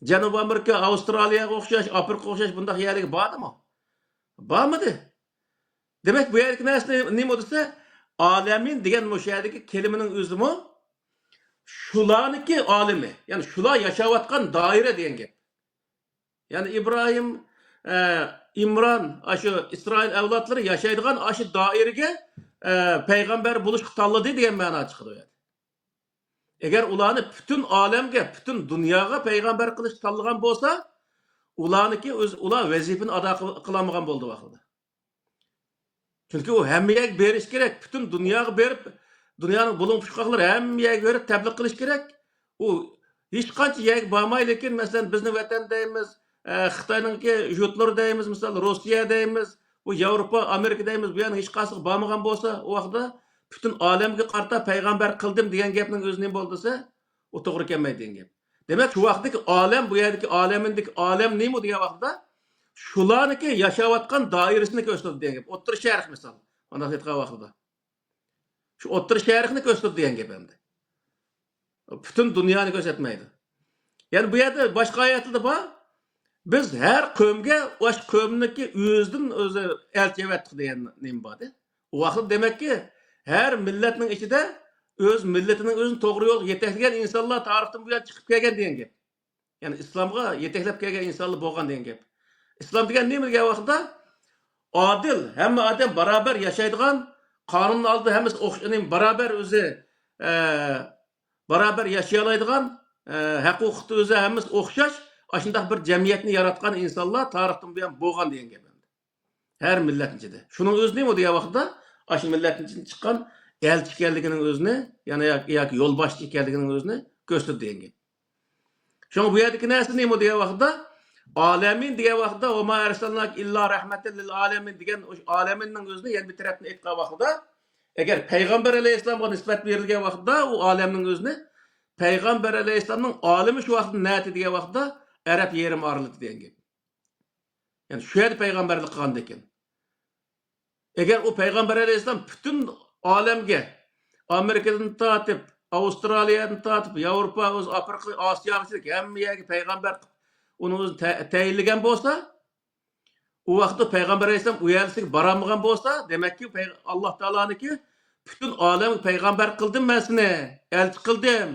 جەنۇبىي ئامېرىكا، ئاۋسترالىيەگە ئوخشاش، ئافرىقىغا ئوخشاش بۇنداق يەرلەرگە باردىمۇ؟ بارمىدى. دېمەك، بۇ يەردىكى نەرسە نېمە دېسە، ئالەمىن دېگەن مۇشۇ يەردىكى كەلىمىنىڭ ئۆزىمۇ شۇلارنىڭكى ئالىمى، يەنى شۇلار ياشاۋاتقان دائىرە دېگەن گەپ. يەنى ئىبراھىم، ئە، ئىمران، ئاشۇ ئىسرائىل ئەۋلادلىرى ياشايدىغان ئاشۇ دائىرىگە، ئە، پەيغەمبەر بولۇشقا تاللىدى دېگەن مەنا چىقىدۇ يەنى. ئەگەر ئۇلارنى پۈتۈن ئالەمگە، پۈتۈن دۇنياغا پەيغەمبەر قىلىشقا تاللىغان بولسا، ئۇلارنىڭكى ئۆز، ئۇلار ۋەزىپىنى ئادا قىل-، قىلالمىغان بولدى ۋاقتىدا. چۈنكى ئۇ ھەممە يەرگە بېرىش كېرەك. پۈتۈن دۇنياغا بېرىپ، دۇنيانىڭ بۇلۇڭ پۇچقاقلىرى ھەممە يەرگە بېرىپ تەبلىغ قىلىش كېرەك. ئۇ ھېچقانچە يەرگە بارماي، لېكىن، مەسىلەن، بىزنىڭ ۋەتەن دەيمىز، ئە، خىتاينىڭكى يۇرتلىرى دەيمىز، مىسال، روسىيە دەيمىز، بۇ ياۋروپا، ئامېرىكا دەيمىز، بۇ يەرنىڭ ھېچقايسىغا بارمىغان بولسا، ئۇ ۋاقىتتا پۈتۈن ئالەمگە قارىتا پەيغەمبەر قىلدىم دېگەن گەپنىڭ ئۆزى نېمە بولدى دېسە، ئۇ توغرا كەلمەيدۇ دېگەن گەپ. دېمەك، شۇ ۋاقىتتىكى ئالەم، بۇ يەردىكى ئالەمىندىكى ئالەم نېمە دېگەن ۋاقىتتا، شۇلارنىڭكى ياشاۋاتقان دائىرىسىنى كۆرسىتىدۇ دېگەن گەپ. ئوتتۇرا شەرق مىسال، مۇنداق ئېيتقان ۋاقتىدا. شۇ ئوتتۇرا شەرقنى كۆرسىتىدۇ دېگەن گەپ ئەمدى. پۈتۈن دۇنيانى كۆرسەتمەيدۇ. يەنى بۇ يەردە باشقا ئايەتلەردە بار. بىز ھەر قەۋمگە ئاشۇ قەۋمنىڭكى ئۆزىدىن ئۆزى ئەلچى ئەۋەتتۇق دېگەن نېمە بار. ئۇ ۋاقىت دېمەككى، ھەر مىللەتنىڭ ئىچىدە ئۆز مىللىتىنىڭ ئۆزىنى توغرا يولغا يېتەكلىگەن ئىنسانلار تارىختىن بۇيان چىقىپ كەلگەن دېگەن گەپ. يەنى ئىسلامغا يېتەكلەپ كەلگەن ئىنسانلار بولغان دېگەن گەپ. ئىسلام دېگەن نېمە دېگەن ۋاقىتتا، ئادىل، ھەممە ئادەم باراۋەر ياشايدىغان، قانۇن ئالدىدا ھەممىسى ئوخش-، نېمە، باراۋەر ئۆزى، ئە، باراۋەر ياشىيالايدىغان، ئە، ھەق-ھوقۇقتا ئۆزى ھەممىسى ئوخشاش، ئاشۇنداق بىر جەمئىيەتنى ياراتقان ئىنسانلار تارىختىن بۇيان بولغان دېگەن گەپ. ھەر مىللەتنىڭ ئىچىدە. شۇنىڭ ئۆزى نېمە دېگەن ۋاقىتتا، ئاشۇ مىللەتنىڭ ئىچىدىن چىققان ئەلچى ئىكەنلىكىنىڭ ئۆزىنى، يەنى ياكى، ياكى يولباشچى ئىكەنلىكىنىڭ ئۆزىنى كۆرسىتىدۇ دېگەن گەپ. شۇڭا بۇ يەردىكى نەرسە نېمە دېگەن ۋاقىتتا، ئالەمىن دېگەن ۋاقىتتا، «ۋەما ئەرسەلناكە ئىللا رەھمەتەن لىل ئالەمىن» دېگەن ئاشۇ ئالەمىننىڭ ئۆزىنى يەنە بىر تەرەپتىن ئېيتقان ۋاقتىدا، ئەگەر پەيغەمبەر ئەلەيھىسسالامغا نىسبەت بېرىلگەن ۋاقتىدا، ئۇ ئالەمنىڭ ئۆزىنى پەيغەمبەر ئەلەيھىسسالامنىڭ ئالىمى شۇ ۋاقىتتا نەتى دېگەن ۋاقتىدا، ئەرەب يېرىم ئارىلىدا دېگەن گەپ. يەنى شۇ يەردە پەيغەمبەرلىك قىلغاندىكىن. ئەگەر ئۇ پەيغەمبەر ئەلەيھىسسالام پۈتۈن ئالەمگە، ئامېرىكىدىن تارتىپ، ئاۋسترالىيەدىن تارتىپ، ياۋروپا، ئۆز ئافرىقا، ئاسىياغىچە ھەممە يەرگە پەيغەمبەر قىلىپ، ئۇنى ئۆزى تە-، تەيىنلىگەن بولسا، ئۇ ۋاقىتتا پەيغەمبەر ئەلەيھىسسالام ئۇ يەرلىسىگە بارالمىغان بولسا، دېمەككى، پەي-، ئاللا تائالانىڭكى، «پۈتۈن ئالەمگە پەيغەمبەر قىلدىم مەن سېنى، ئەلچى قىلدىم»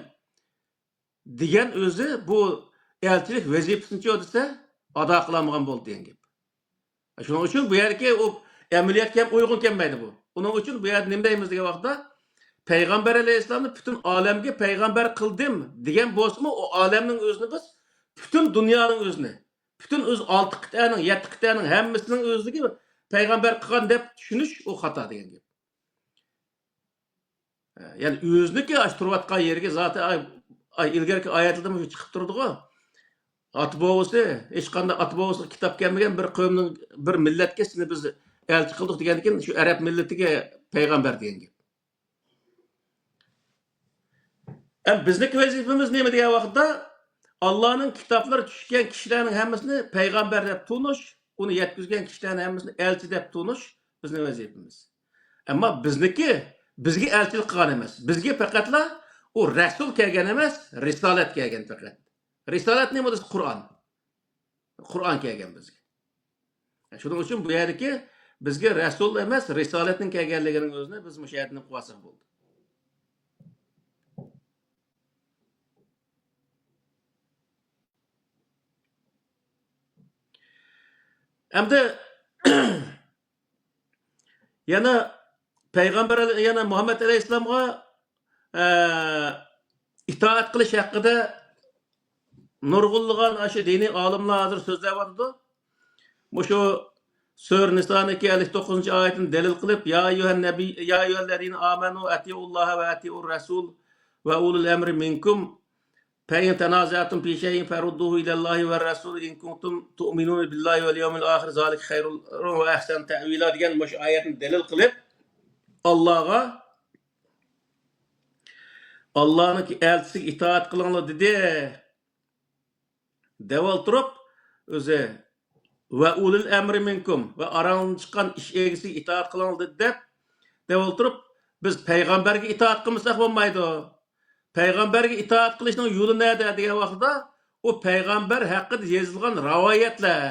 دېگەن ئۆزى بۇ ئەلچىلىك ۋەزىپىسىنىچۇ دېسە، ئادا قىلالمىغان بولدى دېگەن گەپ. شۇنىڭ ئۈچۈن بۇ يەردىكى ئۇ ئەمەلىيەتكە ھەم ئۇيغۇن كەلمەيدۇ بۇ. ئۇنىڭ ئۈچۈن بۇ يەردە نېمە دەيمىز دېگەن ۋاقىتتا، پەيغەمبەر ئەلەيھىسسالامنى پۈتۈن ئالەمگە پەيغەمبەر قىلدىم دېگەن بولسىمۇ، ئۇ ئالەمنىڭ ئۆزىنى بىز، پۈتۈن دۇنيانىڭ ئۆزىنى، پۈتۈن ئۆز ئالتە قىتئەنىڭ، يەتتە قىتئەنىڭ ھەممىسىنىڭ ئۆزىگە پەيغەمبەر قىلغان دەپ چۈشىنىش ئۇ خاتا دېگەن گەپ. يەنى ئۆزىنىڭكى ئاشۇ تۇرۇۋاتقان يېرىگە زاتى، ئاي، ئاي، ئىلگىرىكى ئايەتلەردىمۇ شۇ چىقىپ تۇرىدىغۇ. ئاتا بوۋىسى، ھېچقانداق ئاتا بوۋىسىغا كىتاب كەلمىگەن بىر قەۋمنىڭ، بىر مىللەتكە سېنى بىز ئەلچى قىلدۇق دېگەندىكىن، شۇ ئەرەب مىللىتىگە پەيغەمبەر دېگەن گەپ. ئەم، بىزنىڭكى ۋەزىپىمىز نېمە دېگەن ۋاقىتتا، ئاللانىڭ كىتابلىرى چۈشكەن كىشىلەرنىڭ ھەممىسىنى پەيغەمبەر دەپ تونۇش، ئۇنى يەتكۈزگەن كىشىلەرنىڭ ھەممىسىنى ئەلچى دەپ تونۇش بىزنىڭ ۋەزىپىمىز. ئەمما بىزنىڭكى، بىزگە ئەلچىلىك قىلغان ئەمەس. بىزگە پەقەتلا ئۇ رەسۇل كەلگەن ئەمەس، رىسالەت كەلگەن پەقەت. رىسالەت نېمە دېسە، قۇرئان. قۇرئان كەلگەن بىزگە. شۇنىڭ ئۈچۈن بۇ يەردىكى بىزگە رەسۇل ئەمەس، رىسالەتنىڭ كەلگەنلىكىنىڭ ئۆزىنى بىز مۇشۇ يەردىن ئېلىپ قالساق بولدى. ئەمدى يەنە پەيغەمبەر ئەلە-، يەنە مۇھەممەد ئەلەيھىسسالامغا، ئە، ئىتائەت قىلىش ھەققىدە نۇرغۇنلىغان ئاشۇ دىنىي ئالىملار ھازىر سۆزلەۋاتىدۇ. مۇشۇ سۈرە نىسانىڭكى ئەللىك توققۇزىنچى ئايىتىنى دەلىل قىلىپ، يا ئەييۇھەن نەبىي، يا ئەييۇھەللەزىنە ئامەنۇ ئەتىئۇللاھە ۋە ئەتىئۇر رەسۇل ۋە ئۇلۇل ئەمرى مىنكۇم فَإِنْ تَنَازَعْتُمْ فِي شَيْءٍ فَرُدُّوهُ إِلَى اللَّهِ وَالرَّسُولِ إِنْ كُنْتُمْ تُؤْمِنُونَ بِاللَّهِ وَالْيَوْمِ الْآخِرِ ذَلِكَ خَيْرٌ وَأَحْسَنُ تَأْوِيلًا دېگەن مۇشۇ ئايەتنى دەلىل قىلىپ، ئاللاغا، ئاللانىڭ ئەلچىسىگە ئىتائەت قىلىڭلار دېدى. دەۋالتۇرۇپ، ئۆزى، «ۋە ئۇلۇل ئەمرى مىنكۇم»، ۋە ئاراڭدىن چىققان ئىش ئىگىسىگە ئىتائەت قىلىڭلار دېدى دەپ دەۋالتۇرۇپ، بىز پەيغەمبەرگە ئىتائەت قىلمىساق بولمايدۇ. پەيغەمبەرگە ئىتائەت قىلىشنىڭ يولى نەدە دېگەن ۋاقتىدا، ئۇ پەيغەمبەر ھەققىدە يېزىلغان رىۋايەتلەر،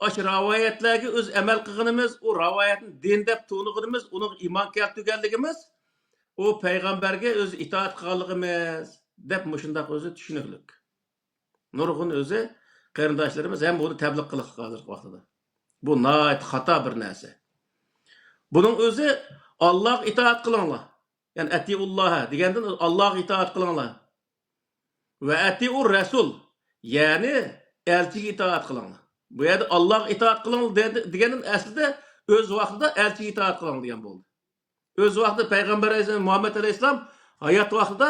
ئاشۇ رىۋايەتلەرگە ئۆز ئەمەل قىلغىنىمىز، ئۇ رىۋايەتنى دىن دەپ تونۇغىنىمىز، ئۇنىڭغا ئىمان كەلتۈرگەنلىكىمىز، ئۇ پەيغەمبەرگە ئۆز ئىتائەت قىلغانلىقىمىز دەپ مۇشۇنداق ئۆزى چۈشىنىكلىك. نۇرغۇن ئۆزى قېرىنداشلىرىمىز ھەم بۇنى تەبلىغ قىلىۋاتىدۇ ھازىرقى ۋاقتىدا. بۇ ناھايىتى خاتا بىر نەرسە. بۇنىڭ ئۆزى، «ئاللاغا ئىتائەت قىلىڭلار.» يەنى «ئەتىئۇللاھە» دېگەندىن «ئاللاغا ئىتائەت قىلىڭلار.» «ۋە ئەتىئۇر رەسۇل»، يەنى ئەلچىگە ئىتائەت قىلىڭلار. بۇ يەردە «ئاللاغا ئىتائەت قىلىڭلار» دېدى، دېگەندىن ئەسلىدە ئۆز ۋاقتىدا «ئەلچىگە ئىتائەت قىلىڭلار» دېگەن بولدى. ئۆز ۋاقتىدا پەيغەمبەر ئەلەيھىسسالام، مۇھەممەد ئەلەيھىسسالام ھايات ۋاقتىدا،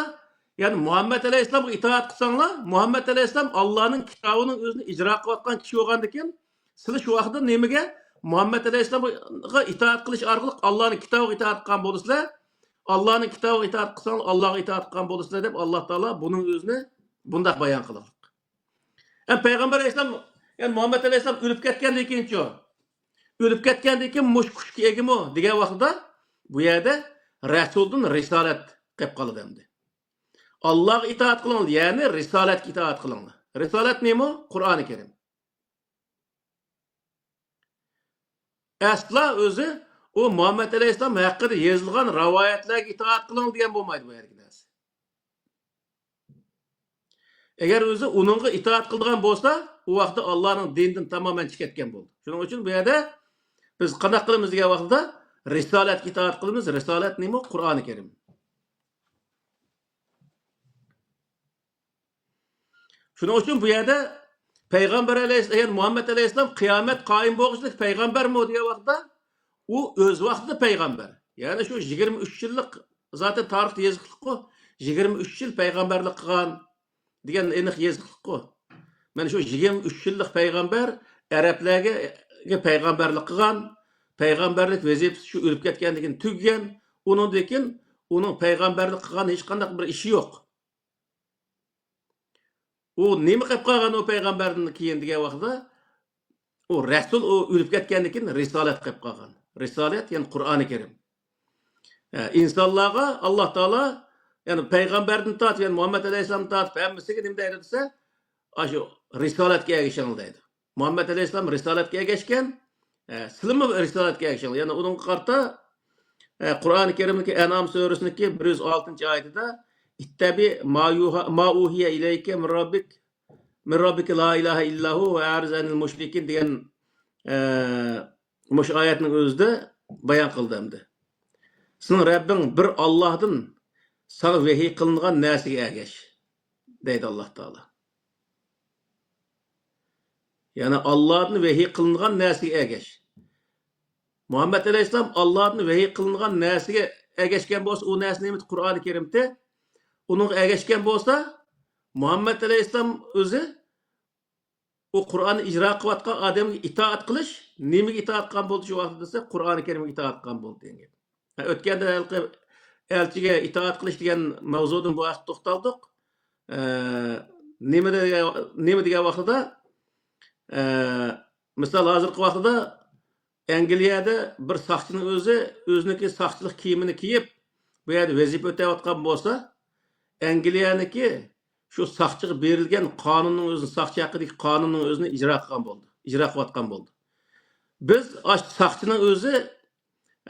يەنى مۇھەممەد ئەلەيھىسسالامغا ئىتائەت قىلساڭلار، مۇھەممەد ئەلەيھىسسالام ئاللانىڭ كىتابىنىڭ ئۆزىنى ئىجرا قىلىۋاتقان كىشى بولغاندىكىن، سىلەر شۇ ۋاقىتتا نېمىگە، مۇھەممەد ئەلەيھىسسالامغا ئىتائەت قىلىش ئارقىلىق ئاللانىڭ كىتابىغا ئىتائەت قىلغان بولىسىلەر؟ ئاللانىڭ كىتابىغا ئىتائەت قىلساڭلار، ئاللاغا ئىتائەت قىلغان بولىسىلەر دەپ، ئاللا تائالا بۇنىڭ ئۆزىنى بۇنداق بايان قىلغان. يەنى پەيغەمبەر ئەلەيھىسسالام، يەنى مۇھەممەد ئەلەيھىسسالام ئۆلۈپ كەتكەندىن كېيىنچۇ؟ ئۆلۈپ كەتكەندىن كېيىن مۇشۇ كۈچكە ئىگىمۇ دېگەن ۋاقتىدا، بۇ يەردە رەسۇلدىن رىسالەت قېلىپ قالىدۇ ئەمدى. ئاللاغا ئىتائەت قىلىڭلار، يەنى رىسالەتكە ئىتائەت قىلىڭلار. رىسالەت نېمە؟ قۇرئانى كەرىم. ئەسلا ئۆزى ئۇ مۇھەممەد ئەلەيھىسسالام ھەققىدە يېزىلغان رىۋايەتلەرگە ئىتائەت قىلىڭ دېگەن بولمايدۇ بۇ يەردىكى نەرسە. ئەگەر ئۆزى ئۇنىڭغا ئىتائەت قىلىدىغان بولسا، ئۇ ۋاقىتتا ئاللانىڭ دىنىدىن تامامەن چىقىپ كەتكەن بولىدۇ. شۇنىڭ ئۈچۈن بۇ يەردە بىز قانداق قىلىمىز دېگەن ۋاقتىدا رىسالەتكە ئىتائەت قىلىمىز. رىسالەت نېمە؟ قۇرئانى كەرىم. شۇنىڭ ئۈچۈن بۇ يەردە پەيغەمبەر ئەلەيھىسسالام، يەنى مۇھەممەد ئەلەيھىسسالام قىيامەت قايىم بولغۇچىلىك پەيغەمبەرمۇ دېگەن ۋاقىتتا، ئۇ ئۆز ۋاقتىدا پەيغەمبەر. يەنى شۇ يىگىرمە ئۈچ يىللىق، زاتەن تارىختا يېزىقلىققۇ، يىگىرمە ئۈچ يىل پەيغەمبەرلىك قىلغان دېگەن ئېنىق يېزىقلىققۇ. مانا شۇ يىگىرمە ئۈچ يىللىق پەيغەمبەر، ئەرەبلەرگە پەيغەمبەرلىك قىلغان، پەيغەمبەرلىك ۋەزىپىسى شۇ ئۆلۈپ كەتكەندىن كېيىن تۈگىگەن، ئۇنىڭدىن كېيىن ئۇنىڭ پەيغەمبەرلىك قىلغان ھېچقانداق بىر ئىشى يوق. ئۇ نېمە قىلىپ قالغان ئۇ پەيغەمبەردىن كېيىن دېگەن ۋاقتىدا، ئۇ رەسۇل، ئۇ ئۆلۈپ كەتكەندىن كېيىن رىسالەت قىلىپ قالغان. رىسالەت، يەنى قۇرئانى كەرىم. ئە، ئىنسانلارغا ئاللا تائالا، يەنى پەيغەمبەردىن تارتىپ، يەنى مۇھەممەد ئەلەيھىسسالامدىن تارتىپ ھەممىسىگە نېمە دەيدۇ دېسە، ئاشۇ رىسالەتكە ئەگىشىڭلار دەيدۇ. مۇھەممەد ئەلەيھىسسالام رىسالەتكە ئەگەشكەن، ئە، سىلىمۇ رىسالەتكە ئەگىشىڭلار. يەنى ئۇنىڭغا قارىتا، ئە، قۇرئانى كەرىمدىكى ئەنئام سۈرىسىنىڭكى بىر يۈز ئالتىنچى ئايىتىدە، «اتبع ما يوحى، ما أوحي إليك من ربك، من ربك لا إله إلا هو وأعرض عن المشركين» دېگەن، ئە، مۇشۇ ئايەتنىڭ ئۆزىدە بايان قىلدى ئەمدى. سېنىڭ رەببىڭ بىر ئاللاھتىن ساڭا ۋەھىي قىلىنغان نەرسىگە ئەگەش، دەيدۇ ئاللا تائالا. يەنى ئاللادىن ۋەھىي قىلىنغان نەرسىگە ئەگەش. مۇھەممەد ئەلەيھىسسالام ئاللادىن ۋەھىي قىلىنغان نەرسىگە ئەگەشكەن بولسا، ئۇ نەرسە نېمىدى؟ قۇرئانى كەرىمتى. ئۇنىڭغا ئەگەشكەن بولسا، مۇھەممەد ئەلەيھىسسالام ئۆزى ئۇ قۇرئاننى ئىجرا قىلىۋاتقان ئادەمگە ئىتائەت قىلىش، نېمىگە ئىتائەت قىلغان بولدى شۇ ۋاقىتتا دېسە، قۇرئانى كەرىمگە ئىتائەت قىلغان بولدى دېگەن گەپ. ھە، ئۆتكەندە ھېلىقى ئەلچىگە ئىتائەت قىلىش دېگەن ماۋزۇدىن بۇ ھەقتە توختالدۇق. ئە، نېمە دېگەن، نېمە دېگەن ۋاقتىدا، ئە، مىسال، ھازىرقى ۋاقتىدا ئەنگلىيەدە بىر ساقچىنىڭ ئۆزى ئۆزىنىڭكى ساقچىلىق كىيىمىنى كىيىپ، بۇ يەردە ۋەزىپە ئۆتەۋاتقان بولسا، ئەنگلىيەنىڭكى شۇ ساقچىغا بېرىلگەن قانۇننىڭ ئۆزىنى، ساقچى ھەققىدىكى قانۇننىڭ ئۆزىنى ئىجرا قىلغان بولدى، ئىجرا قىلىۋاتقان بولدى. بىز ئاشۇ ساقچىنىڭ ئۆزى،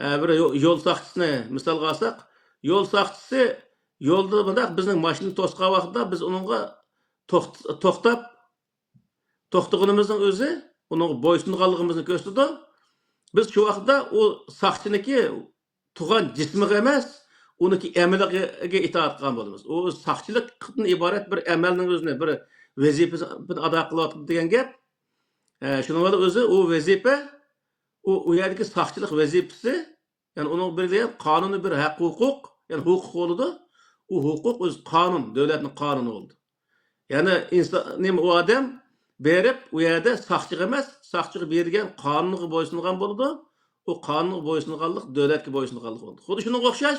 ئە، بىر يو-، يول ساقچىسىنى مىسالغا ئالساق، يول ساقچىسى يولدا مۇنداق بىزنىڭ ماشىنا توسقان ۋاقتىدا بىز ئۇنىڭغا توخت-، توختاپ، توختىغىنىمىزنىڭ ئۆزى ئۇنىڭغا بويسۇنغانلىقىمىزنى كۆرسىتىدۇ. بىز شۇ ۋاقىتتا ئۇ ساقچىنىڭكى تۇغان جىسمىغا ئەمەس، ئۇنىڭكى ئەمىلىگە ئىتائەت قىلغان بولىمىز. ئۇ ساقچىلىقتىن ئىبارەت بىر ئەمەلنىڭ ئۆزىنى، بىر ۋەزىپىسىنى ئادا قىلىۋاتىدۇ دېگەن گەپ. ئە، شۇنىڭ بىلەن ئۆزى ئۇ ۋەزىپە، ئۇ، ئۇ يەردىكى ساقچىلىق ۋەزىپىسى، يەنى ئۇنىڭغا بېرىلگەن قانۇنىي بىر ھەق-ھوقۇق، يەنى ھوقۇق بولىدۇ. ئۇ ھوقۇق ئۆزى قانۇن، دۆلەتنىڭ قانۇنى بولىدۇ. يەنى ئىنسان، نېمە، ئۇ ئادەم بېرىپ، ئۇ يەردە ساقچىغا ئەمەس، ساقچىغا بېرىلگەن قانۇنغا بويسۇنغان بولىدۇ. ئۇ قانۇنغا بويسۇنغانلىق، دۆلەتكە بويسۇنغانلىق بولىدۇ. خۇددى شۇنىڭغا ئوخشاش،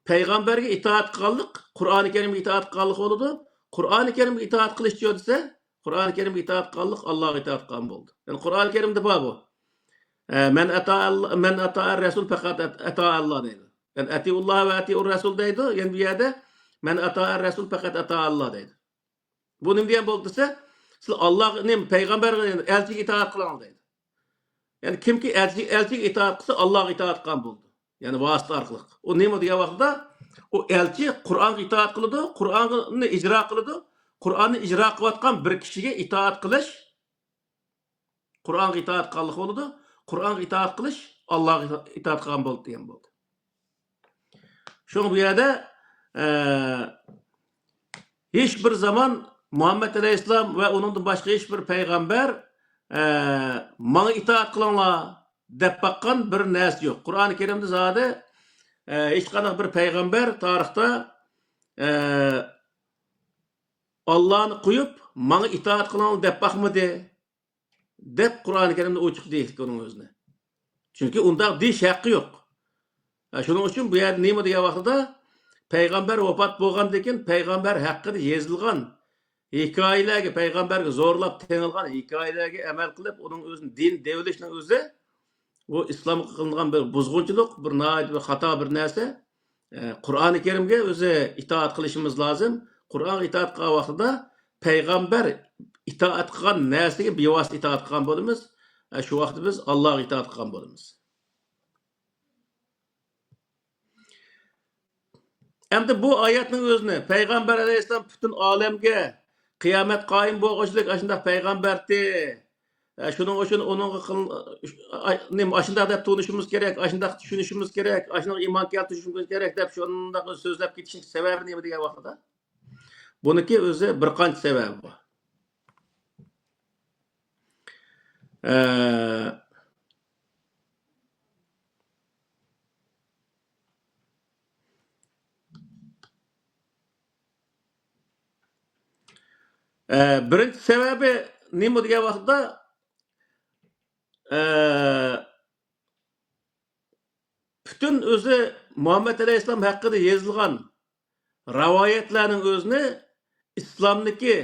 پەيغەمبەرگە ئىتائەت قىلغانلىق، قۇرئانى كەرىمگە ئىتائەت قىلغانلىق بولىدۇ. قۇرئانى كەرىمگە ئىتائەت قىلىشچۇ دېسە، قۇرئانى كەرىمگە ئىتائەت قىلغانلىق، ئاللاغا ئىتائەت قىلغان بولدى. يەنى قۇرئانى كەرىمدە بار بۇ. ئە، «مەن ئەتائەل-، مەن ئەتائەر رەسۇل پەقەت ئەت-، ئەتائەللا» دەيدۇ. يەنى «ئەتىئۇللاھە ۋە ئەتىئۇر رەسۇل» دەيدۇ. يەنە بۇ يەردە «مەن ئەتائەر رەسۇل پەقەت ئەتائەللا» دەيدۇ. بۇ نېمە دېگەن بولدى دېسە، سىلەر ئاللاغا، نېمە، پەيغەمبەرگە، يەنى ئەلچىگە ئىتائەت قىلىڭلار دەيدۇ. يەنى كىمكى ئەلچى، ئەلچىگە ئىتائەت قىلسا، ئاللاغا ئىتائەت قىلغان بولىدۇ. يەنى ۋاسىتە ئارقىلىق. ئۇ نېمە دېگەن ۋاقتىدا، ئۇ ئەلچى قۇرئانغا ئىتائەت قىلىدۇ، قۇرئاننى ئىجرا قىلىدۇ، قۇرئاننى ئىجرا قىلىۋاتقان بىر كىشىگە ئىتائەت قىلىش، قۇرئانغا ئىتائەت قىلغانلىق بولىدۇ، قۇرئانغا ئىتائەت قىلىش، ئاللاغا ئىتائەت قىلغان بولدى دېگەن بولدى. شۇڭا بۇ يەردە، ئە، ھېچ بىر زامان مۇھەممەد ئەلەيھىسسالام ۋە ئۇنىڭدىن باشقا ھېچ بىر پەيغەمبەر، ئە، «ماڭا ئىتائەت قىلىڭلار» دەپ باققان بىر نەرسە يوق. قۇرئانى كەرىمدە زادى، ئە، ھېچقانداق بىر پەيغەمبەر تارىختا، ئە، «ئاللانى قويۇپ، ماڭا ئىتائەت قىلىڭلار» دەپ باقمىدى. دەپ قۇرئانى كەرىمدە ئوچۇق دېيىشلىك ئۇنىڭ ئۆزىنى. چۈنكى ئۇنداق دېيىش ھەققى يوق. ھە، شۇنىڭ ئۈچۈن بۇ يەردە نېمە دېگەن ۋاقتىدا، پەيغەمبەر ۋاپات بولغاندىن كېيىن پەيغەمبەر ھەققىدە يېزىلغان ھېكايىلەرگە، پەيغەمبەرگە زورلاپ تېڭىلغان ھېكايىلەرگە ئەمەل قىلىپ، ئۇنىڭ ئۆزىنى دىن دەۋېلىشنىڭ ئۆزى، بۇ ئىسلامغا قىلىنغان بىر بۇزغۇنچىلىق، بىر ناھايىتى بىر خاتا بىر نەرسە. ئە، قۇرئانى كەرىمگە ئۆزى ئىتائەت قىلىشىمىز لازىم. قۇرئانغا ئىتائەت قىلغان ۋاقتىدا پەيغەمبەر ئىتائەت قىلغان نەرسىگە بىۋاسىتە ئىتائەت قىلغان بولىمىز. ئە، شۇ ۋاقىتتا بىز ئاللاغا ئىتائەت قىلغان بولىمىز. ئەمدى بۇ ئايەتنىڭ ئۆزىنى پەيغەمبەر ئەلەيھىسسالام پۈتۈن ئالەمگە قىيامەت قايىم بولغۇچىلىك ئاشۇنداق پەيغەمبەرتى. ئە، شۇنىڭ ئۈچۈن ئۇنىڭغا قىل-، ئاي-، نېمە، ئاشۇنداق دەپ تونۇشىمىز كېرەك، ئاشۇنداق چۈشىنىشىمىز كېرەك، ئاشۇنداق ئىمان كەلتۈرۈشىمىز كېرەك دەپ شۇنداق سۆزلەپ كېتىشنىڭ سەۋەبى نېمە دېگەن ۋاقتىدا، بۇنىڭكى ئۆزى بىر قانچە سەۋەبى بار. ئە، ئە، بىرىنچى سەۋەبى نېمە دېگەن ۋاقىتتا، ئە، پۈتۈن ئۆزى مۇھەممەد ئەلەيھىسسالام ھەققىدە يېزىلغان رىۋايەتلەرنىڭ ئۆزىنى ئىسلامنىكى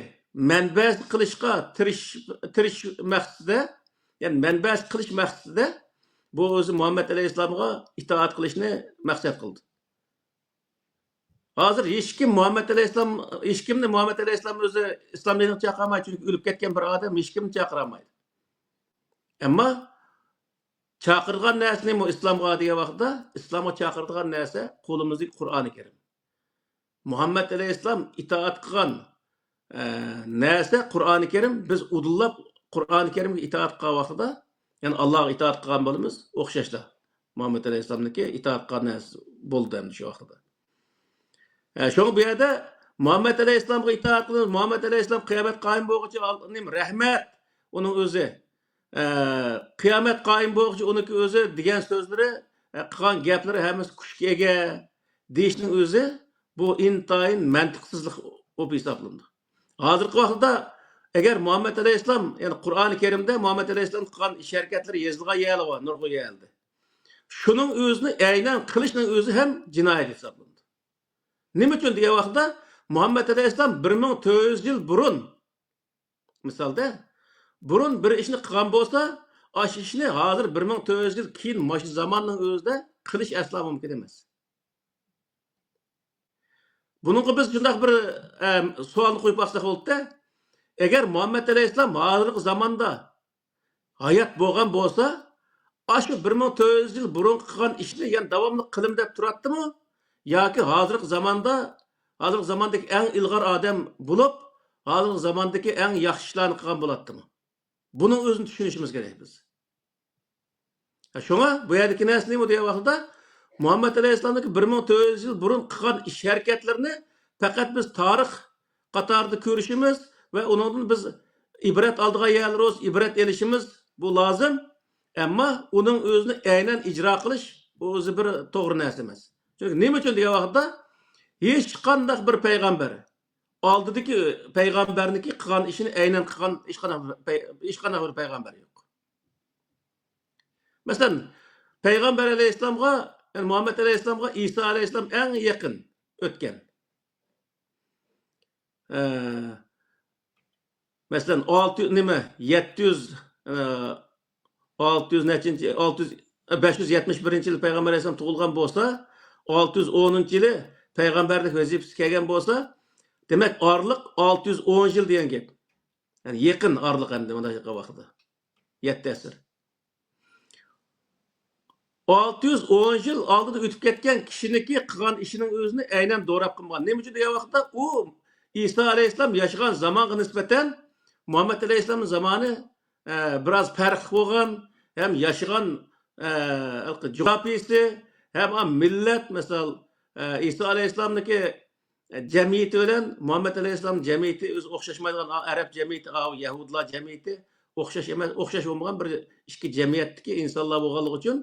مەنبەسى قىلىشقا تىرىش-، تىرىش مەقسىتىدە، يەنى مەنبەسى قىلىش مەقسىتىدە بۇ ئۆزى مۇھەممەد ئەلەيھىسسالامغا ئىتائەت قىلىشنى مەقسەت قىلدى. ھازىر ھېچكىم مۇھەممەد ئەلەيھىسسالام، ھېچكىمنى مۇھەممەد ئەلەيھىسسالام ئۆزى ئىسلام دىنىغا چاقىرالمايدۇ، چۈنكى ئۆلۈپ كەتكەن بىر ئادەم، ھېچكىمنى چاقىرالمايدۇ. ئەمما چاقىرىدىغان نەرسە نېمە ئىسلامغا دېگەن ۋاقىتتا، ئىسلامغا چاقىرىدىغان نەرسە قولىمىزدىكى قۇرئانى كەرىم. مۇھەممەد ئەلەيھىسسالام ئىتائەت قىلغان، ئە، نەرسە قۇرئانى كەرىم. بىز ئۇدۇللاپ قۇرئانى كەرىمگە ئىتائەت قىلغان ۋاقتىدا، يەنى ئاللاغا ئىتائەت قىلغان بولىمىز، ئوخشاشلا. مۇھەممەد ئەلەيھىسسالامنىڭكى ئىتائەت قىلغان نەرسە بولدى ئەمدى شۇ ۋاقتىدا. ھە، شۇڭا بۇ يەردە مۇھەممەد ئەلەيھىسسالامغا ئىتائەت قىلىمىز، مۇھەممەد ئەلەيھىسسالام قىيامەت قايىم بولغۇچە ئال-، نېمە، رەھمەت، ئۇنىڭ ئۆزى. ئە، قىيامەت قايىم بولغۇچە ئۇنىڭكى ئۆزى دېگەن سۆزلىرى، ئە، قىلغان گەپلىرى ھەممىسى كۈچكە ئىگە دېيىشنىڭ ئۆزى بۇ ئىنتايىن مەنتىقسىزلىق بولۇپ ھېسابلىنىدۇ. ھازىرقى ۋاقىتتا ئەگەر مۇھەممەد ئەلەيھىسسالام، يەنى قۇرئانى كەرىمدە مۇھەممەد ئەلەيھىسسالام قىلغان ئىش ھەرىكەتلىرى يېزىلغان يەرلەر بار، نۇرغۇن يەرلەردە. شۇنىڭ ئۆزىنى ئەينەن قىلىشنىڭ ئۆزى ھەم جىنايەت ھېسابلىنىدۇ. نېمە ئۈچۈن دېگەن ۋاقىتتا، مۇھەممەد ئەلەيھىسسالام بىر مىڭ تۆت يۈز يىل بۇرۇن، مىسالدا، بۇرۇن بىر ئىشنى قىلغان بولسا، ئاشۇ ئىشنى ھازىر بىر مىڭ تۆت يۈز يىل كېيىن مۇشۇ زاماننىڭ ئۆزىدە قىلىش ئەسلا مۇمكىن ئەمەس. بۇنىڭغا بىز شۇنداق بىر، ئەم، سوئالنى قويۇپ باقساق بولىدۇ. ئەگەر مۇھەممەد ئەلەيھىسسالام ھازىرقى زاماندا ھايات بولغان بولسا، ئاشۇ بىر مىڭ تۆت يۈز يىل بۇرۇنقى قىلغان ئىشنى يەنە داۋاملىق قىلىمەن دەپ تۇراتتىمۇ؟ ياكى ھازىرقى زاماندا، ھازىرقى زاماندىكى ئەڭ ئىلغار ئادەم بولۇپ، ھازىرقى زاماندىكى ئەڭ ياخشى ئىشلارنى قىلغان بولاتتىمۇ؟ بۇنىڭ ئۆزىنى چۈشىنىشىمىز كېرەك بىز. شۇڭا بۇ يەردىكى نەرسە نېمە دېگەن ۋاقتىدا، مۇھەممەد ئەلەيھىسسالامنىڭكى بىر مىڭ تۆت يۈز يىل بۇرۇن قىلغان ئىش ھەرىكەتلىرىنى پەقەت بىز تارىخ قاتارىدا كۆرۈشىمىز ۋە ئۇنىڭدىن بىز ئىبرەت ئالىدىغان يەرلىرى بولسا ئىبرەت ئېلىشىمىز بۇ لازىم. ئەمما ئۇنىڭ ئۆزىنى ئەينەن ئىجرا قىلىش بۇ ئۆزى بىر توغرا نەرسە ئەمەس. چۈنكى نېمە ئۈچۈن دېگەن ۋاقىتتا، ھېچقانداق بىر پەيغەمبەر ئالدىدىكى پەيغەمبەرنىڭكى قىلغان ئىشىنى ئەينەن قىلغان ھېچقانداق بىر پەي-، ھېچقانداق بىر پەيغەمبەر يوق. مەسىلەن، پەيغەمبەر ئەلەيھىسسالامغا، يەنى مۇھەممەد ئەلەيھىسسالامغا ئىسا ئەلەيھىسسالام ئەڭ يېقىن ئۆتكەن. ئە، مەسىلەن، ئالتە، نېمە، يەتتە يۈز، ئە، ئالتە يۈز نەچچىنچى، ئالتە يۈز، بەش يۈز يەتمىش بىرىنچى يىل پەيغەمبەر ئەلەيھىسسالام تۇغۇلغان بولسا، ئالتە يۈز ئونىنچى يىلى پەيغەمبەرلىك ۋەزىپىسى كەلگەن بولسا، دېمەك، ئارىلىق ئالتە يۈز ئون يىل دېگەن گەپ. يەنى يېقىن ئارىلىق ئەمدى مۇنداق ۋاقتىدا. يەتتە ئەسىر. ئالتە يۈز ئون يىل ئالدىدا ئۆتۈپ كەتكەن كىشىنىڭكى قىلغان ئىشىنىڭ ئۆزىنى ئەينەن دوراپ قىلمىغان. نېمە ئۈچۈن دېگەن ۋاقىتتا ئۇ ئىسا ئەلەيھىسسالام ياشىغان زامانغا نىسبەتەن مۇھەممەد ئەلەيھىسسالامنىڭ زامانى، ئە، بىراز پەرقلىق بولغان، ھەم ياشىغان، ئە، جۇغراپىيىسى، ھەم مىللەت، مىسال، ئە، ئىسا ئەلەيھىسسالامنىڭكى جەمئىيىتى بىلەن مۇھەممەد ئەلەيھىسسالام جەمئىيىتى ئۆزى ئوخشاشمايدىغان، ئا، ئەرەب جەمئىيىتى، ئا، يەھۇدىيلار جەمئىيىتى ئوخشاش ئەمەس، ئوخشاش بولمىغان بىر ئىككى جەمئىيەتتىكى ئىنسانلار بولغانلىقى ئۈچۈن،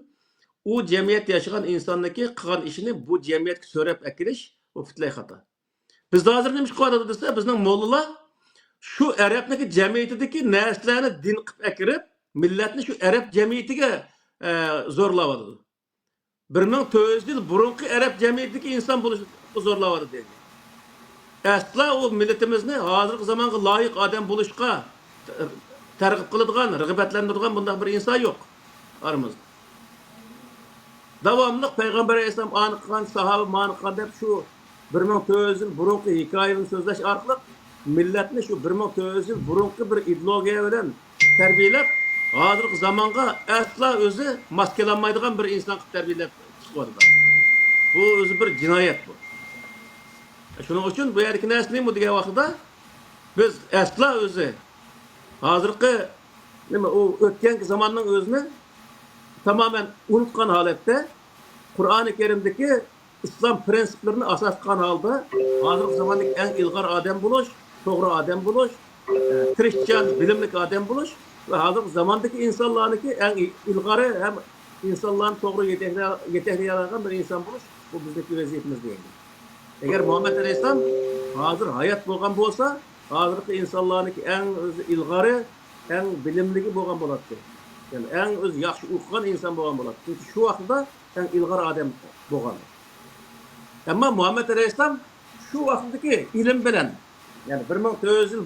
ئۇ جەمئىيەتتە ياشىغان ئىنساننىڭكى قىلغان ئىشىنى بۇ جەمئىيەتكە سۆرەپ ئەكېلىش، بۇ پۈتلەي خاتا. بىز ھازىر نېمە ئىش قىلىۋاتىدۇ دېسە، بىزنىڭ موللىلار شۇ ئەرەبنىڭكى جەمئىيىتىدىكى نەرسىلەرنى دىن قىلىپ ئەكىرىپ، مىللەتنى شۇ ئەرەب جەمئىيىتىگە، ئە، زورلاۋاتىدۇ. بىر مىڭ تۆت يۈز يىل بۇرۇنقى ئەرەب جەمئىيىتىدىكى ئىنسان بولۇشقا زورلاۋاتىدۇ. ئەسلا ئۇ مىللىتىمىزنى ھازىرقى زامانغا لايىق ئادەم بولۇشقا تەرغىب قىلىدىغان، رىغبەتلەندۈرىدىغان بۇنداق بىر ئىنسان يوق ئارىمىزدا. داۋاملىق پەيغەمبەر ئەلەيھىسسالام ئانى قىلغان، ساھابە مانى قىلغان دەپ شۇ بىر مىڭ تۆت يۈز يىل بۇرۇنقى ھېكايىلەرنى سۆزلەش ئارقىلىق مىللەتنى شۇ بىر مىڭ تۆت يۈز يىل بۇرۇنقى بىر ئىدېئولوگىيە بىلەن تەربىيەلەپ، ھازىرقى زامانغا ئەسلا ئۆزى ماس كېلەلمەيدىغان بىر ئىنسان قىلىپ تەربىيەلەپ چىقىۋاتىدۇ. بۇ ئۆزى بىر جىنايەت بۇ. شۇنىڭ ئۈچۈن بۇ يەردىكى نەرسە نېمە دېگەن ۋاقىتتا، بىز ئەسلا ئۆزى ھازىرقى نېمە ئۇ ئۆتكەنكى زاماننىڭ ئۆزىنى تامامەن ئۇنتقان ھالەتتە، قۇرئانى كەرىمدىكى ئىسلام پىرىنسىپلىرىنى ئاساس قىلغان ھالدا، ھازىرقى زاماندىكى ئەڭ ئىلغار ئادەم بولۇش، توغرا ئادەم بولۇش، ئە، تىرىشچان، بىلىملىك ئادەم بولۇش ۋە ھازىرقى زاماندىكى ئىنسانلارنىڭكى ئەڭ ئىلغارى ھەم ئىنسانلارنى توغرا يېتەكلە-، يېتەكلىيەلەيدىغان بىر ئىنسان بولۇش، بۇ بىزنىڭكى ۋەزىيىتىمىز دېگەن. ئەگەر مۇھەممەد ئەلەيھىسسالام ھازىر ھايات بولغان بولسا، ھازىرقى ئىنسانلارنىڭكى ئەڭ ئۆزى ئىلغارى، ئەڭ بىلىملىكى بولغان بولاتتى. يەنى ئەڭ ئۆزى ياخشى ئوقۇغان ئىنسان بولغان بولاتتى. چۈنكى شۇ ۋاقىتتا ئەڭ ئىلغار ئادەم بولغان. ئەمما مۇھەممەد ئەلەيھىسسالام شۇ ۋاقىتتىكى ئىلىم بىلەن، يەنى بىر مىڭ تۆت يۈز يىل